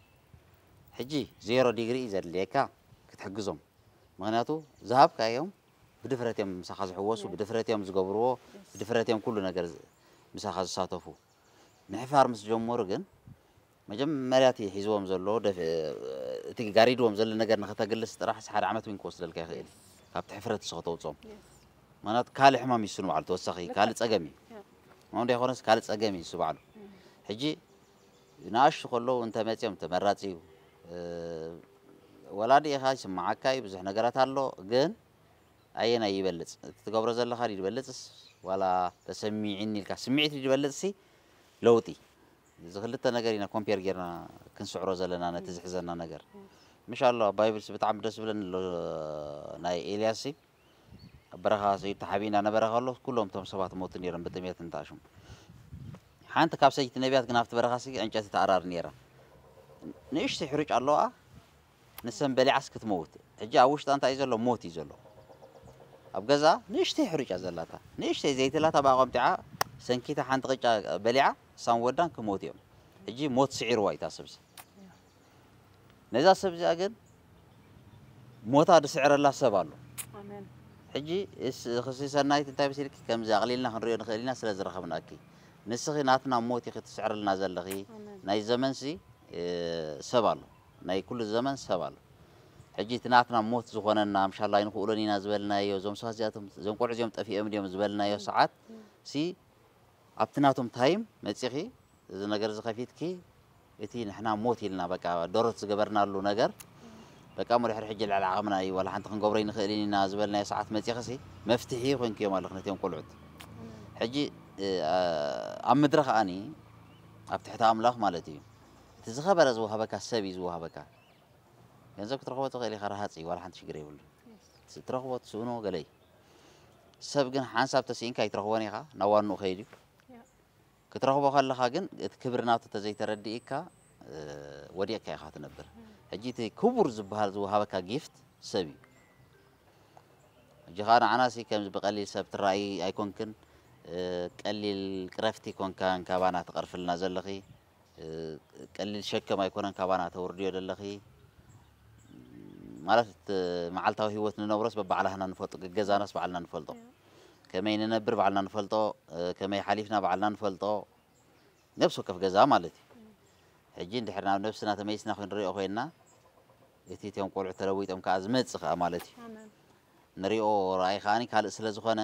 ሕጂ ዜሮ ዲግሪ እዩ ዘድልየካ ክትሕግዞም። ምኽንያቱ ዝሃብካዮም ብድፍረት እዮም ምሳኻ ዝሕወሱ፣ ብድፍረት እዮም ዝገብርዎ፣ ብድፍረት እዮም ኩሉ ነገር ምሳኻ ዝሳተፉ። ምሕፋር ምስ ጀመሩ ግን መጀመርያ እቲ ሒዝዎም ዘሎ እቲ ጋሪድዎም ዘሎ ነገር ንኸተግልስ ጥራሕ ሓደ ዓመት እውን ክወስደልካ ይኽእል ካብቲ ሕፍረት ንሱ ከተውፅኦም ምክንያቱ ካልእ ሕማም ይሱ ንባዕሉ ተወሳኺ ካልእ ፀገም እዩ ሕማም ዶ ይኮነስ ካልእ ፀገም እዩ ንሱ ባዕሉ ሕጂ ንኣሽቱ ከለዉ እንተመፅኦም ተመራፂ እዩ ወላዲ ኢኻ ይስማዓካ እዩ ብዙሕ ነገራት ኣሎ ግን ኣየናይ ይበልፅ እቲ ትገብሮ ዘለኻ ድዩ ዝበልፅስ ዋላ ተሰሚዕኒ ኢልካ ስምዒት ድዩ ዝበልፅሲ ለውጢ እዚ ክልተ ነገር ኢና ኮምፔር ጌርና ክንስዕሮ ዘለና ነቲ ዝሕዘና ነገር ምሻሎ ኣብ ባይብልስ ብጣዕሚ ደስ ዝብለኒ ኣሎ። ናይ ኤልያስ ኣብ በረኻ ተሓቢእና ነበረ ከሎ ኩሎም እቶም ሰባት ሞቱ ነይሮም ብጥሜት እንታሽም። ሓንቲ ካብ ሰይቲ ነቢያት ግን ኣብቲ በረኻ ሲ ዕንጨቲ ተኣራር ነይራ። ንእሽተይ ሕሩጭ ኣለዋ። ንሰን በሊዓስ ክትመውት። ሕጂ ኣብ ውሽጣ እንታይ እዩ ዘሎ? ሞት እዩ ዘሎ። ኣብ ገዛ ንእሽተይ ሕሩጫ ዘላታ ንእሽተይ ዘይትላታ ብኣቐምጢዓ ሰንኪታ ሓንቲ ቅጫ በሊዓ ሳን ወዳን ክሞት እዮም። ሕጂ ሞት ስዒርዋ እዩ እታ ሰብሲ። ነዛ ሰብ እዚኣ ግን ሞታ ዝስዕረላ ሰብ ኣሎ። ኣሜን። ሕጂ እስ- ክሲ ሰናይት እንታይ መሲልኪ ከምዚ ኣቕሊልና ክንሪኦ ንኽእል ኢና ስለ ዝረኸብናኪ ንስኺ ናትና ሞት ኢኺ ትስዕረልና ዘለኺ ኣሜን። ናይ ዘመንሲ እ፣ ሰብ ኣሎ ናይ ኩሉ ዘመን ሰብ ኣሎ። ሕጂ እቲ ናትና ሞት ዝኾነና ምሻላ ኣይንኽእሎን ኢና ዝበልናዮ እዞም ሰባት እዚኣቶም እዞም ቆልዑ እዚኦም ጠፊኦም ድዮም ዝበልናዮ ሰዓት ሲ ኣብቲ ናቶም ታይም መፂኺ እዚ ነገር እዚ ከፊትኪ እቲ ንሕና ሞት ኢልና በቃ ደሮት ዝገበርናሉ ነገር በቃ እሞ ድሕሪ ሕጂ ልዕሊ ዓቕምና እዩ ዋላ ሓንቲ ክንገብሮ ይንኽእል ኢና ዝበልናዮ ሰዓት መፂኺ ሲ መፍትሒ ኮይንክዮም ኣለኽ ነቲኦም ቆልዑት። ሕጂ እ፣ ኣብ ምድሪ ከኣኒ ኣብ ትሕቲ ኣምላኽ ማለት እዩ እቲ ዝኸበረ ዝወሃበካ ሰብ እዩ ዝወሃበካ። ገንዘብ ክትረኽቦ ትኽእል ኢኻ ረሃፅ እዩ ዋላ ሓንቲ ሽግር የብሉ። ትረኽቦ ትስእኖ ገለ እዩ። ሰብ ግን ሓንሳብ ተስኢንካ ኣይትረኽቦን ኢኻ ናብ ዋንኡ ከይድ እዩ። ክትረኽቦ ከለኻ ግን እቲ ክብሪ ናቱ ተዘይተረድእካ ወዲቕካ ኢኻ ትነብር። ሕጂ እቲ ክቡር ዝበሃል ዝወሃበካ ጊፍት ሰብ እዩ። ሕጂ ኸዓ ንዓናሲ ከምዚ ብቐሊል ሰብ ትረኣይ ኣይኮንክን። ቀሊል ቅረፍቲ ኮንካ እንካባና ትቐርፍልና ዘለኺ። ቀሊል ሸከም ኣይኮነን ካባና ተውርድዮ ዘለኺ። ማለት እቲ መዓልታዊ ህይወት ንነብሮስ በባዕላህና ንፈልጦ፣ ገገዛናስ ባዕልና ንፈልጦ። ከመይ ንነብር ባዕልና ንፈልጦ፣ ከመይ ሓሊፍና ባዕልና ንፈልጦ። ነብሲ ወከፍ ገዛ ማለት እዩ። ሕጂ እንድሕር ናብ ነብስና ተመይስና ክንሪኦ ኮይንና እቲ እቶም ቆልዑ ተለዊጦም ከዓ ዝመፅእ ከዓ ማለት እዩ። ንሪኦ ረኣይ ከዓኒ ካልእ ስለ ዝኾነ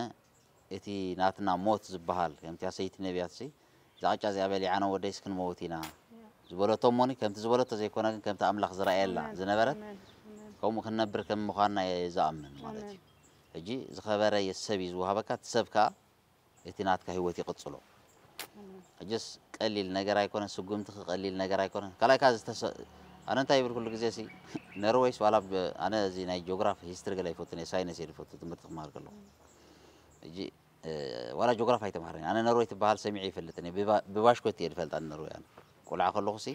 እቲ ናትና ሞት ዝበሃል ከምቲ ሰይቲ ነቢያት ሲ እዛ ቅጫ እዚኣ በሊዓና ወደይስ ክንመውት ኢና ዝበለቶ እሞኒ ከምቲ ዝበለቶ ዘይኮነ ግን ከምቲ ኣምላኽ ዝረኣየላ ዝነበረት ከምኡ ክንነብር ከም ምዃንና እየ ዝኣምን ማለት እዩ። ሕጂ ዝኸበረ ሰብ እዩ ዝወሃበካ እቲ ሰብ ከዓ እቲ ናትካ ህይወት ይቕጽሎ። ሕጅስ ቀሊል ነገር ኣይኮነን፣ ስጉምቲ ክቐሊል ነገር ኣይኮነን። ካልኣይ ከኣ ዝተሰ ኣነ እንታይ ይብል ኩሉ ግዜ ሲ ነርወይስ ዋላ ብ- ኣነ እዚ ናይ ጂኦግራፊ ሂስትሪ ገለ ኣይፈቱን እየ፣ ሳይነስ እየ ዝፈቱ ትምህርቲ ክመሃር ከለኹ። ሕጂ እ፣ ዋላ ጂኦግራፊ ኣይተምሃረን እየ። ኣነ ነርወይ ትበሃል ሰሚዐ ይፈልጥን እየ። ብባ- ብባሽኮቲ እየ ዝፈልጣ ነርወይ ኣነ። ቆልዓ ከለኹ ሲ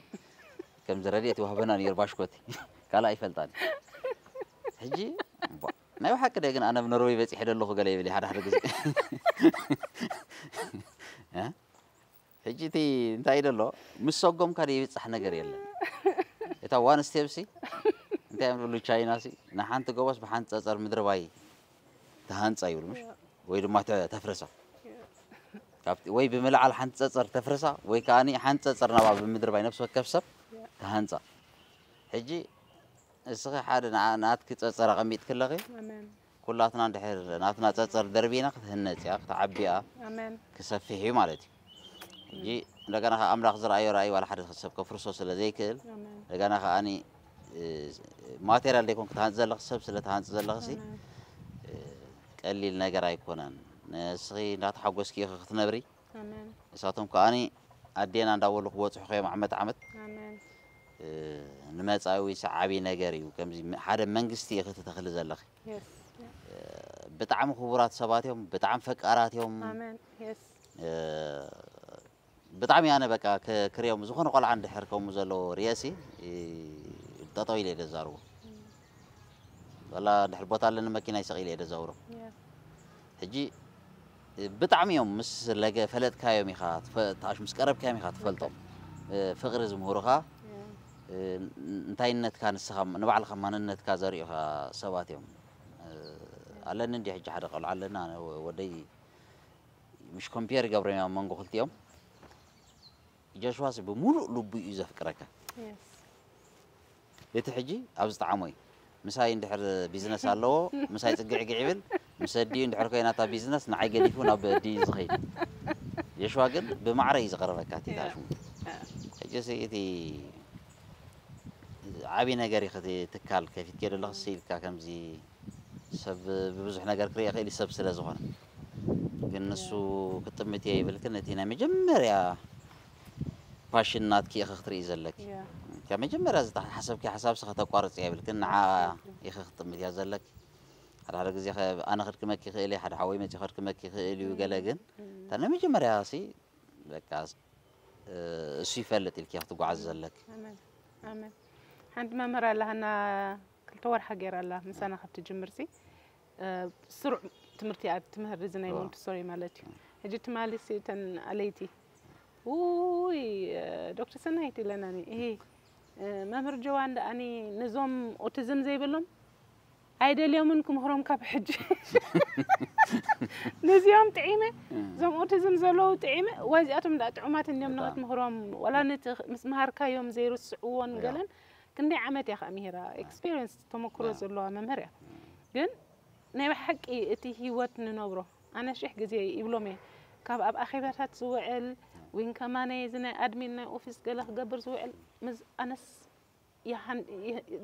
ከምዚ ረድኤት ይዋህበና ነይሩ ባሽኮቲ። ካልእ ኣይፈልጣን። ሕጂ እምቧ፣ ናይ ብሓቂ ደ ግን ኣነ ኣብ ኖርወይ በጺሐ ደለኹ ገለ ይብል ሓደ ሓደ ግዜ። እ? ሕጂ እቲ እንታይ ደሎ ምስ ሰጎምካ ደይብጻሕ ነገር የለን። እታ ዋን ስቴፕ ሲ እንታይ እዮም ዝብሉ ቻይና ሲ ንሓንቲ ጎቦስ ብሓንቲ ጸጸር ምድሪ ባይ ተሃንጻ ይብሉ ምሽ ወይ ድማ ተ- ተፍርሳ ካብቲ ወይ ብምልዓል ሓንቲ ጸጸር ተፍርሳ ወይ ከዓኒ ሓንቲ ጸጸር ናባ ብምድሪ ባይ ነፍሲ ወከፍ ሰብ ተሃንጻ። ሕጂ እስኺ ሓደ ንዓ- ናትኪ ጸጸር ኣቐሚጥኪ ኣለኺ። ኣሜን። ኩላትና እንድሕር ናትና ጸጸር ደርቢና ክትህነጽ እያ፣ ክትዓቢ እያ፣ ኣሜን። ክሰፍሕ እዩ ማለት እዩ። ሕጂ እንደገና ከኣ ኣምላኽ ዝረኣዮ ራእይ ዋላ ሓደ ሰብ ከፍርሶ ስለ ዘይክእል ኣሜን። እንደገና ከኣኒ እ፣ ማቴሪያል ደይኮን ክትሃንጽ ዘለኺ ሰብ ስለ ትሃንጽ ዘለኺ ሲ ኣሜን። እ፣ ቀሊል ነገር ኣይኮነን። ንስኺ እንዳተሓጎስኪ ኢኺ ክትነብሪ። ኣሜን። ንሳቶም ከኣኒ ኣዴና እንዳበሉ ክበጽሑ ከዮም ዓመት ዓመት ኣሜን። እ፣ ንመጻኢ ሰዓቢ ነገር እዩ። ከምዚ መ- ሓደ መንግስቲ ኢኺ ትተኽሊ ዘለኺ። የስ። ብጣዕሚ ክቡራት ሰባት እዮም፣ ብጣዕሚ ፈቃራት እዮም። ኣሜን። የስ። እ፣ ብጣዕሚ ኣነ በቃ ክ- ክሪኦም ዝኾነ ቆልዓ እንድሕር ከምኡ ዘለዎ ርእየሲ እ፣ ጠጠው ኢለ እየ ዘዛርቦ። ወላ እንድሕር ቦታ ኣለኒ መኪና ይሰቕ ኢለ እየ ዘዛውሮ። ያ። ሕጂ ብጣዕሚ እዮም ምስ ለገ ፈለጥካዮም ኢኻ ትፈ- ታሽ ምስ ቀረብካዮም ኢኻ ትፈልጦም። እ፣ ፍቕሪ ዝምህሩኻ ያ። እ፣ ን- እንታይነትካ ንስኻ ንባዕልኻ ማንነትካ ዘርእዩኻ ሰባት እዮም። እ፣ ኣለኒ እንዲ ሕጂ ሓደ ቆልዓ ኣለና ኣነ ወ- ወደይ ምሽ ኮምፒየር ይገብሮም ኣብ መንጎ ክልቲኦም። ጆሽዋስ ብምሉእ ልቡ እዩ ዘፍቅረካ። የስ። እቲ ሕጂ ኣብ ዝጠዓሞ እዩ። ምሳይ እንድሕር ቢዝነስ ኣለዎ ምሳይ ፅግዕግዕ ይብል። ምስ ኣዲኡ እንድሕር ኮይና እታ ቢዝነስ ንዓይ ገዲፉ ናብ ኣዲኡ እዩ ዝኸይድ። ዮሽዋ ግን ብማዕረ እዩ ዝቐርበካ እቲ ታሽሙ። ሕጂ ሲ እቲ ዓብዪ ነገር እዩ እቲ ትካል ከፊትክዮ ዘለኹ ሲ ኢልካ ከምዚ ሰብ ብብዙሕ ነገር ክርኢ ይኽእል እዩ ሰብ ስለ ዝኾነ። ግን ንሱ ክጥምት እየ ይብልክን እቲ ናይ መጀመርያ ፓሽን ናትኪ ኢኺ ክትርኢ ዘለኪ። ያ። ካብ መጀመርያ ዝተሓሰብኪ ሓሳብሲ ከተቋርጽ የብልክን። ንዓ ኢኺ ክትጥምት እያ ዘለኪ። ሓደ ሓደ ግዜ ከ ኣነ ከድክመኪ ይኽእል እየ፣ ሓደ ሓወይ መጺኡ ከድክመኪ ይኽእል እዩ። ገለ ግን እታ ናይ መጀመርያ ሲ በቃ እሱ ይፈልጥ ኢልኪ ክትጓዓዝ ዘለኪ። ኣመን ኣመን። ሓንቲ መምህር ኣላ፣ ሃና ክልተ ወርሓ ገይራ ኣላ ምሳና ካብ ትጅምር ሲ ስሩዕ ትምህርቲ እያ ትምህር፣ እዚ ናይ ሞንትሶሪ ማለት እዩ። ሕጂ ትማሊ ሲ እተን ኣለይቲ ውይ ዶክተር ሰናይት ኢለናኒ፣ እሂ መምህር ጆዋን ደኣኒ ነዞም ኦቲዝም ዘይብሎም ኣይደልዮምን ክምህሮም ካብ ሕጂ። ነዚኦም ጥዒመ፣ እዞም ኦቲዝም ዘለዉ ጥዒመ፣ ዋይ እዚኣቶም ደኣ ጥዑማት እንዲዮም ንኽትምህሮም፣ ዋላ ነቲ ምስ መሃርካዮም ዘይርስዕዎን ገለን። ክንደይ ዓመት እያ ከዓ ምሂራ፣ ኤክስፒሪየንስ ተመክሮ ዘለዋ መምህር እያ። ግን ናይ ብሓቂ እቲ ህይወት ንነብሮ ኣነ ሽሕ ግዜ ይብሎም እየ፣ ካብ ኣብ ኣኼባታት ዝውዕል ዊን ከማነ እዚ ናይ ኣድሚን ናይ ኦፊስ ገለ ክገብር ዝውዕል ኣነስ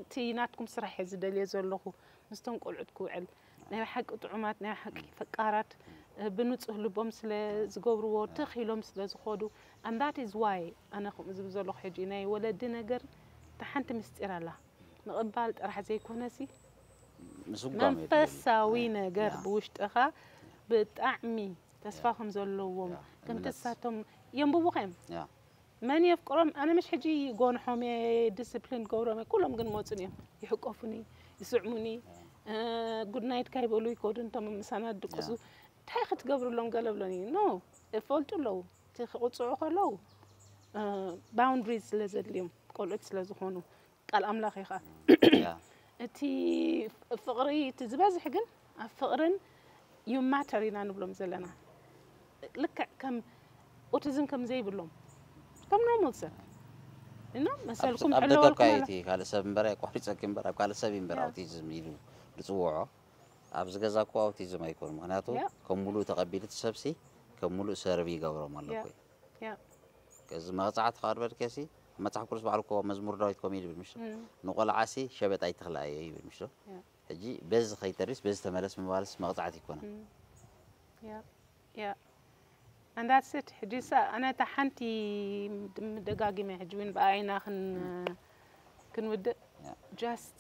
እቲ ናትኩም ስራሕ እየ ዝደልዮ ዘለኹ፣ ምስቶም ቆልዑት ክውዕል ናይ ሓቂ ጥዑማት ናይ ሓቂ ፈቃራት ብንጹህ ልቦም ስለ ዝገብርዎ ትኽ ኢሎም ስለ ዝኾዱ and that is why ኣነ ከምኡ ዝብል ዘለኹ ሕጂ ናይ ወለዲ ነገር እታ ሓንቲ ምስጢር ኣላ ምቕባል ጥራሕ ዘይኮነሲ ምስጓም የድልየኒ። መንፈሳዊ ያ፣ ነገር ያ። ብውሽጥኻ ብጣዕሚ ተስፋ ከም ዘለዎም ያ፣ ከምቲ እምነት። ንሳቶም የንብቡኻ እዮም ያ። መን የፍቅሮም ኣነ ምሽ ሕጂ ጎንሖም እየ ዲስፕሊን ገብሮም እየ ኩሎም ግን መፁን እዮም ይሕቆፉኒ ይስዕሙኒ ጉድ ናይት ካይበሉ ይከዱ እንቶም ምሳና ድቅሱ እንታይ ክትገብርሎም ገለ ብሎኒ ኖ ይፈልጡ ኣለዉ እቲ ክቕፅዑ ከለዉ ባውንድሪዝ ስለ ዘድልዮም ቆልዑት ስለ ዝኾኑ ቃል ኣምላኽ እዩ ከዓ ያ። እቲ ፍቕሪ እቲ ዝበዝሕ ግን ኣብ ፍቕርን ዩ ማተር ኢና ንብሎም ዘለና ልክዕ ከም ኦቲዝም ከም ዘይብሎም ከም ኖርማል ሰብ እና መሰልኩም ኣብ ደገ እኮ ሕለወልኩም እዩ ኣላ እቲ ካልእ ሰብ እምበር ኣይቋርፀኪ እምበር ኣብ ካልእ ሰብ እዩ እምበር ያ። ኣውቲዝም ኢሉ ዝፅውዖ ኣብዚ ገዛ እኮ ኣውቲዝም ኣይኮኑ ምክንያቱ ያ። ከም ሙሉእ ተቐቢሉ እቲ ሰብሲ ከም ሙሉእ ሰርቪ ይገብሮም ኣሎ ያ። እኮ እዩ ያ እዚ መቕፃዕቲ ካብ ድበልከሲ መፅሓፍ ቅዱስ ባዕሉ እኮ መዝሙር ዳዊት ከምኡ ይብል ምሽ እም፣ ንቆልዓሲ ሸበጥ ኣይትኽልኣዮ ይብል ምሽ ያ። ሕጂ በዚ ከይተርስ በዚ ተመለስ ምባልስ መቕፃዕቲ ይኮነ እም፣ ያ ያ and that's it ሕጂ ሳ ኣነ እታ ሓንቲ ደጋጊመ ሕጂ እውን ብኣይና ክን ክንውድእ ያ። just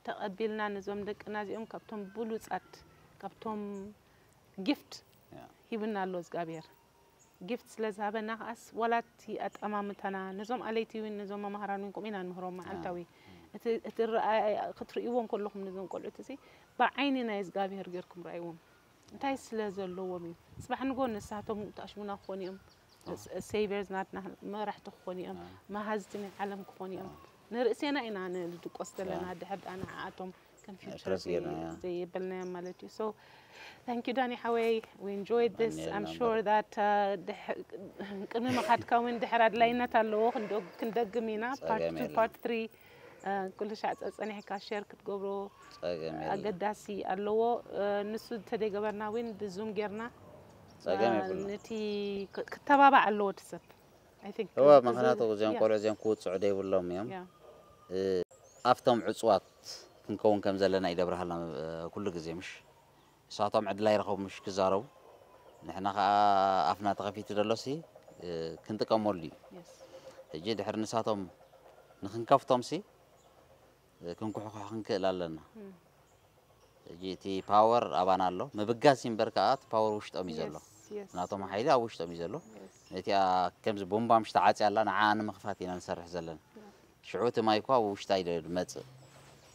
ተቐቢልና ነዞም ደቅና እዚኦም ካብቶም ብሉፃት ካብቶም ጊፍት ያ። ሂብና ኣሎ እግዚኣብሔር ጊፍት ስለ ዝሃበና ከዓስ ዋላ እቲ ኣጠማምታና ነዞም ኣለይቲ እውን ነዞም መምሃራን እውን ከምኡ ኢና ንምህሮም መዓልታዊ እቲ እቲ ረኣያ ክትርእይዎም ከለኹም ነዞም ቆልዑት እዚ ብዓይኒ ናይ እግዚኣብሔር ጌርኩም ረኣይዎም እንታይ ስለ ዘለዎም እዩ ፅባሕ ንጎ ንሳቶም ተኣሽሙና ክኾኑ እዮም ሴቨርስ ናትና መራሕቲ ክኾኑ እዮም መሃዝቲ ናይ ዓለም ክኾኑ እዮም ንርእሴና ኢና ንድቆስ ዘለና ድሕር ደኣ ንዓኣቶም ከም ፊውቸር ክረስ ጌርና፣ ያ። ዘየበልናዮም ማለት እዩ so thank you ዳኒ ሓወይ we enjoyed this ኣሜን፣ I'm ኣሜን። sure that uh, ድሕ- ቅድሚ ምኻድካ እውን ድሕር ኣድላይነት ኣለዎ ክንደ- ክንደግም ኢና part ጸገም two የለን። part three uh, ኩሉ ሻዕ ጸ- ጸኒሕካ ሸር ክትገብሮ ጸገም የለን። ኣገዳሲ ኣለዎ Uh, ንሱ እንተደይገበርና እውን ብዙም ጌርና ጸገም uh, የብሉን። ነቲ ክ- ክተባባዕ ኣለዎ እቲ ሰብ I think እወ እዚ- ምክንያቱ እዚኦም yeah. ቆልዑ እዚኦም ክውፅዑ ደይብሎም እዮም Yeah. እ፣ ኣብቶም ዕፅዋት ክንከውን ከም ዘለና ይደብርሃልና እ፣ ኩሉ ግዜ ምሽ እሳቶም ዕድል ኣይረኸቡ ምሽ ክዛረቡ ንሕና ከዓ ኣፍና ተኸፊቱ ደሎሲ እ፣ ክንጥቀመሉ እዩ Yes. ሕጂ ድሕሪ ንሳቶም ንክንከፍቶም ሲ እ፣ ክንኩሕኩሕ ክንክእል ኣለና Mm. ሕጂ እቲ ፓወር ኣባና ኣሎ ምብጋስ ይንበር ከዓ እቲ ፓወር ውሽጦም እዩ ዘሎ Yes, yes. ናቶም ሓይሊ ኣብ ውሽጦም እዩ ዘሎ Yes. ነቲኣ ከምዚ ቦምባ ምሽ ተዓፅያ ኣላ ንዓ ንምኽፋት ኢና ንሰርሕ ዘለና Yeah. ሽዑ እቲ ማይ እኳ ኣብ ውሽጣ እዩ ዝመፅእ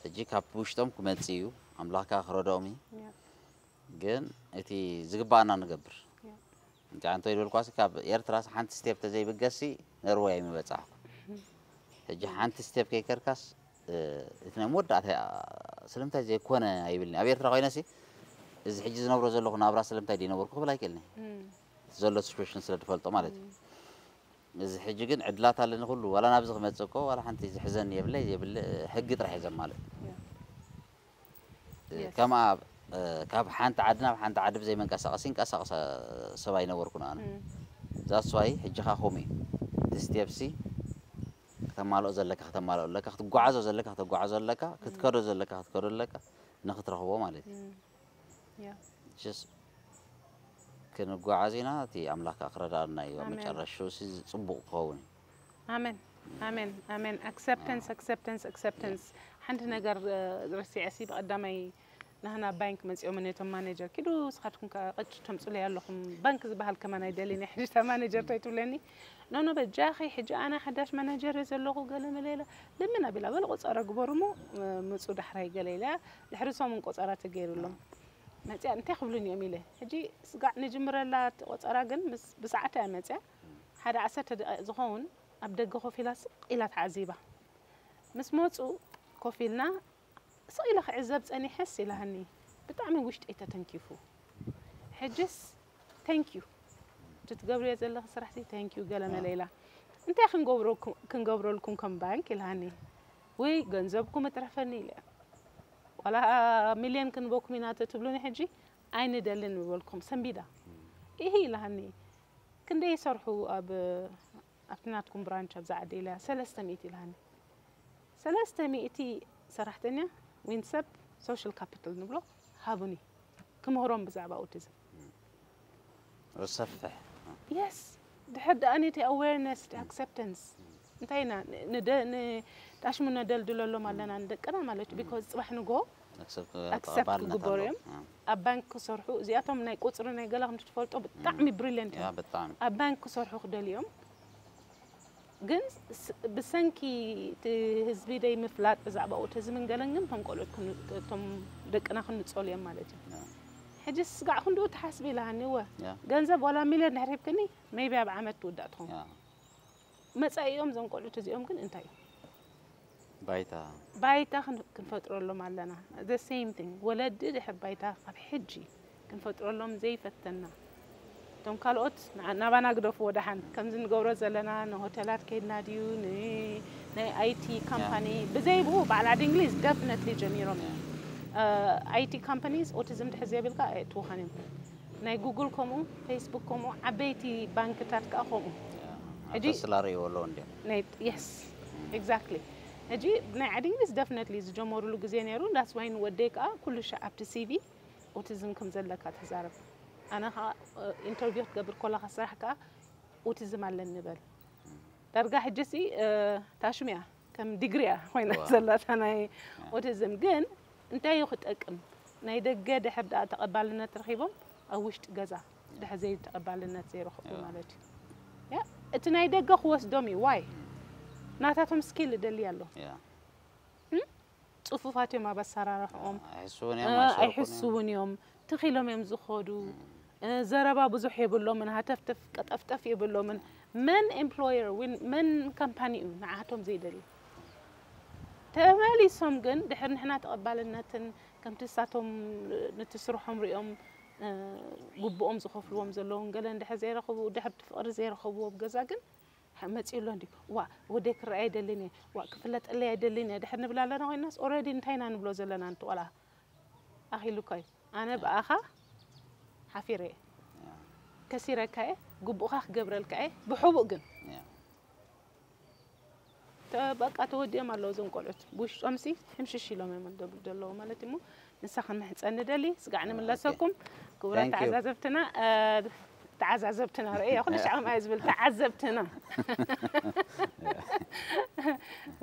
ሕጂ ካብ ውሽጦም ክመፅእ እዩ ኣምላኽ ከዓ ክረድኦም እዩ Yeah. ግን እቲ ዝግባኣና ንገብር Yeah. እንታይ እንተ ይደልኳሲ ካብ ኤርትራስ ሓንቲ ስቴፕ ተዘይብገሲ ነርወ እየ ምበፃሕኩ ሕጂ ሓንቲ ስቴፕ ከይከድካስ እ፣ እቲ ናይ መወዳእታ እያ። ስለምንታይ ዘይኮነ ኣይብልኒ ኣብ ኤርትራ ኮይነሲ እዚ ሕጂ ዝነብሮ ዘለኹ ናብራ ስለምንታይ ድይነበርኩ ክብል ኣይክእልኒ Mm. ዘሎ ሲቹዌሽን ስለ ዝፈልጦ ማለት እዩ እዚ ሕጂ ግን ዕድላት ኣለኒ ኩሉ ዋላ ናብዚ ክመፅእ እኮ ዋላ ሓንቲ ዝሕዘኒ የብለ የብል ሕጊ ጥራሕ እየ ዘማልእ Yeah. እ፣ Yes. ከምኣ እ፣ ካብ ሓንቲ ዓዲ ናብ ሓንቲ ዓዲ ብዘይ መንቀሳቐሲ ይንቀሳቐስ ሰብ ኣይነበርኩን ኣነ Mm. ዛስዋይ ሕጂ ካ ከምኡ እዩ እቲ ስቴፕሲ ከተማልኦ ዘለካ ከተማልኦ ኣለካ ክትጓዓዞ ዘለካ ከተጓዓዞ ኣለካ ክትከዶ ዘለካ ክትከዶ ኣለካ ንክትረኽቦ ማለት እዩ Mm. Yeah. ስ ክንጓዓዝ ኢና እቲ ኣምላክ ክረዳእና እዩ ኣብ ኣሜን። መጨረሽኡ ሲ ፅቡቅ ክኸውን እዩ ኣሜን ኣሜን ኣሜን። Acceptance acceptance acceptance። ሓንቲ ነገር ረሲዐ ሲ ብቐዳማይ ናህና ባንክ መጺኦም ነቶም ማኔጀር ኪዱ ስኻትኩም ቅጭ ተምጽሉ ኣለኹም፣ ባንክ ዝበሃል ከማን ኣይደልን እየ። ሕጂ እታ ማኔጀር እንታይ ትብለኒ፣ ኖ ኖ በጃኺ፣ ሕጂ ኣነ ሓዳሽ ማኔጀር እየ ዘለኹ፣ ገለ መለ ኢለ ልምን ኣቢላ በለ ቆጸረ ግበሩ እሞ ምጹ ዳሕራይ ገለ ኢለ ድሕሪ ሰሙን ቆጸራ ተገይሩሎም መጽያ እንታይ ክብሉን እዮም ኢለ ሕጂ ስጋዕ ንጅምረላ እቲ ቆጸራ ግን ምስ ብሰዓት እያ መጽያ ሓደ ዓሰርተ ደቂቕ ዝኸውን ኣብ ደገ ኮፍ ኢላ ስቕ ኢላ ተዓዚባ። ምስ መጹ ኮፍ ኢልና ስቕ ኢለ ክዕዘብ ጸኒሐስ ኢላሃኒ ብጣዕሚ ውሽጠይ ተተንኪፉ። ሕጅስ thank you እቲ ትገብርዮ ዘለኺ ስራሕሲ thank you ገለ መለ ኢላ እንታይ ክንገብረልኩም ከም ባንክ ኢላሃኒ ወይ ገንዘብኩም እትረፈኒ ኢለ ዋላ ሚልዮን ክንበኩም ኢና ተትብሉኒ ሕጂ ኣይንደልን ምበልኩም ሰንቢዳ ኢሂ ኢላሃኒ ክንደይ ይሰርሑ ኣብ ኣብቲ ናትኩም ብራንች ኣብዛ ዓዲ ኢለያ ሰለስተ ሚእቲ ኢልሃኒ ሰለስተ ሚእቲ ሰራሕተኛ ወይን ሰብ social capital ንብሎ ሃቡኒ ክምህሮም ብዛዕባ autism ዝሰፍሕ yes ድሕር ደኣ ነቲ awareness acceptance እንታይ ኢና ንጣሽሙ ነደልድለሎም ኣለና ንደቅና ማለት እዩ because ፅባሕ ንጎ accept ክግበሩ እዮም ኣብ ባንክ ክሰርሑ እዚኣቶም ናይ ቁፅሪ ናይ ገለ ከም ትፈልጦ ብጣዕሚ brilliant እዮም ኣብ ባንክ ክሰርሑ ክደልዮም ግን ብሰንኪ እቲ ህዝቢ ደይ ምፍላጥ ብዛዕባ autism ን ገለን ግን እቶም ቆልዑት እቶም ደቅና ክንፀሉ እዮም ማለት እዩ ሕጂ ስጋዕ ክንድኡ ትሓስብ ኢላሃኒ እወ ገንዘብ ዋላ ሚልዮን ድሕር ሂብክኒ maybe ኣብ ዓመት ትውዳእ ትኸውን መፃኢኦም እዞም ቆልዑት እዚኦም ግን እንታይ እዩ ባይታ ባይታ ክንፈጥረሎም ኣለና the same thing ወለዲ ድሕር ባይታ ካብ ሕጂ ክንፈጥረሎም ዘይፈተና እቶም ካልኦት ናባና ግደፍዎ ደሓን ከምዚ ንገብሮ ዘለና ንሆቴላት ከይድና ድዩ ናይ ኣይቲ ካምፓኒ ብዘይ ብኡ በዓል ዓዲ እንግሊዝ definitely ጀሚሮም እዮም ኣይቲ companies autism ድሕር ዘይብልካ ኣይእትውኻን እዮም ናይ ጉግል ከምኡ ፌስቡክ ከምኡ ዓበይቲ ባንክታት ከዓ ከምኡ ሕጂ ተስላርእዎ ኣለዎ እንዲያ ናይ yes exactly ሕጂ ናይ ዓዲ እንግሊዝ definitely ዝጀመሩሉ ግዜ ነይሩ that's why ንወደይ ከዓ ኩሉ ሻዕ ኣብቲ ሲቪ autism ከም ዘለካ ተዛረብ ኣነ ከዓ interview ክትገብር ከለካ ስራሕ ከዓ autism ኣለኒ በል ዳርጋ ሕጂ ሲ ታሽም እያ ከም ዲግሪ እያ ኮይና ዘላ እታ ናይ autism ግን እንታይ እዩ ክጠቅም ናይ ደገ ድሕር ደኣ ተቐባልነት ረኺቦም ኣብ ውሽጢ ገዛ ድሕር ዘይተቐባልነት ዘይረኸቡ ማለት እዩ እቲ ናይ ደገ ክወስዶም እዩ ዋይ ናታቶም skill እደሊ ኣሎ ፅፉፋት እዮም ኣብ ኣሰራርሕኦም ኣይሕስውን እዮም ትኺሎም እዮም ዝኸዱ ዘረባ ብዙሕ የብሎምን ሃተፍተፍ ቀጠፍጠፍ የብሎምን መን employer ወይ መን company እዩ ንዓቶም ዘይደሊ ተመሊሶም ግን ድሕር ንሕና ተቐባልነትን ከምቲ ንሳቶም ነቲ ስርሖም ሪኦም ግቡኦም ዝኸፍልዎም ዘለውን ገለ እንድሕር ዘይረኽቡ ድሕር እቲ ፍቕሪ ዘይረኸብዎ ኣብ ገዛ ግን መፂኡ ኣሎ እንዲ ዋ ወደይ ክረኣይ ኣይደልን እየ ዋ ክፍለጠለይ ኣይደልን እየ ድሕር ንብል ኣለና ኮይናስ already እንታይ ኢና ንብሎ ዘለና ነቲ ቆልዓ ኣኺሉካ እዩ ኣነ ብኣኻ ሓፊረ እየ ከሲረካ እየ ግቡእኻ ክገብረልካ እየ ብሕቡእ ግን በቃ ተወዲኦም ኣለዉ እዞም ቆልዑት ብውሽጦምሲ ሕምሽሽ ኢሎም እዮም ደብሉ ዘለዉ ማለት እሞ ንሳ ክንምሕፀን ንደሊ ስጋዕ ንምለሰኩም ክቡራት ተዓዛዘብትና ተዓዛዘብትና ርእያ ኩሉ ሻዕ ከምኣ ዝብል ተዓዘብትና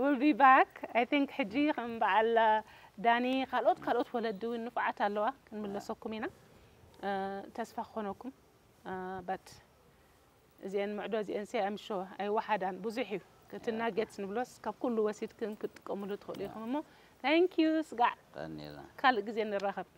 will be back I think ሕጂ ከም በዓል ዳኒ ካልኦት ካልኦት ወለዲ እውን ንፉዓት ኣለዋ ክንምለሰኩም ኢና ተስፋ ክኾነኩም but እዚአን ምዕዶ እዚአን ሲ I'm sure ኣይወሓዳን ብዙሕ እዩ ከቲ nuggets ንብሎስ ካብ ኩሉ ወሲድክን ክትጥቀምሉ ትኽእሉ ኢኹም እሞ thank you ስጋዕ ካልእ ግዜ ንራኸብ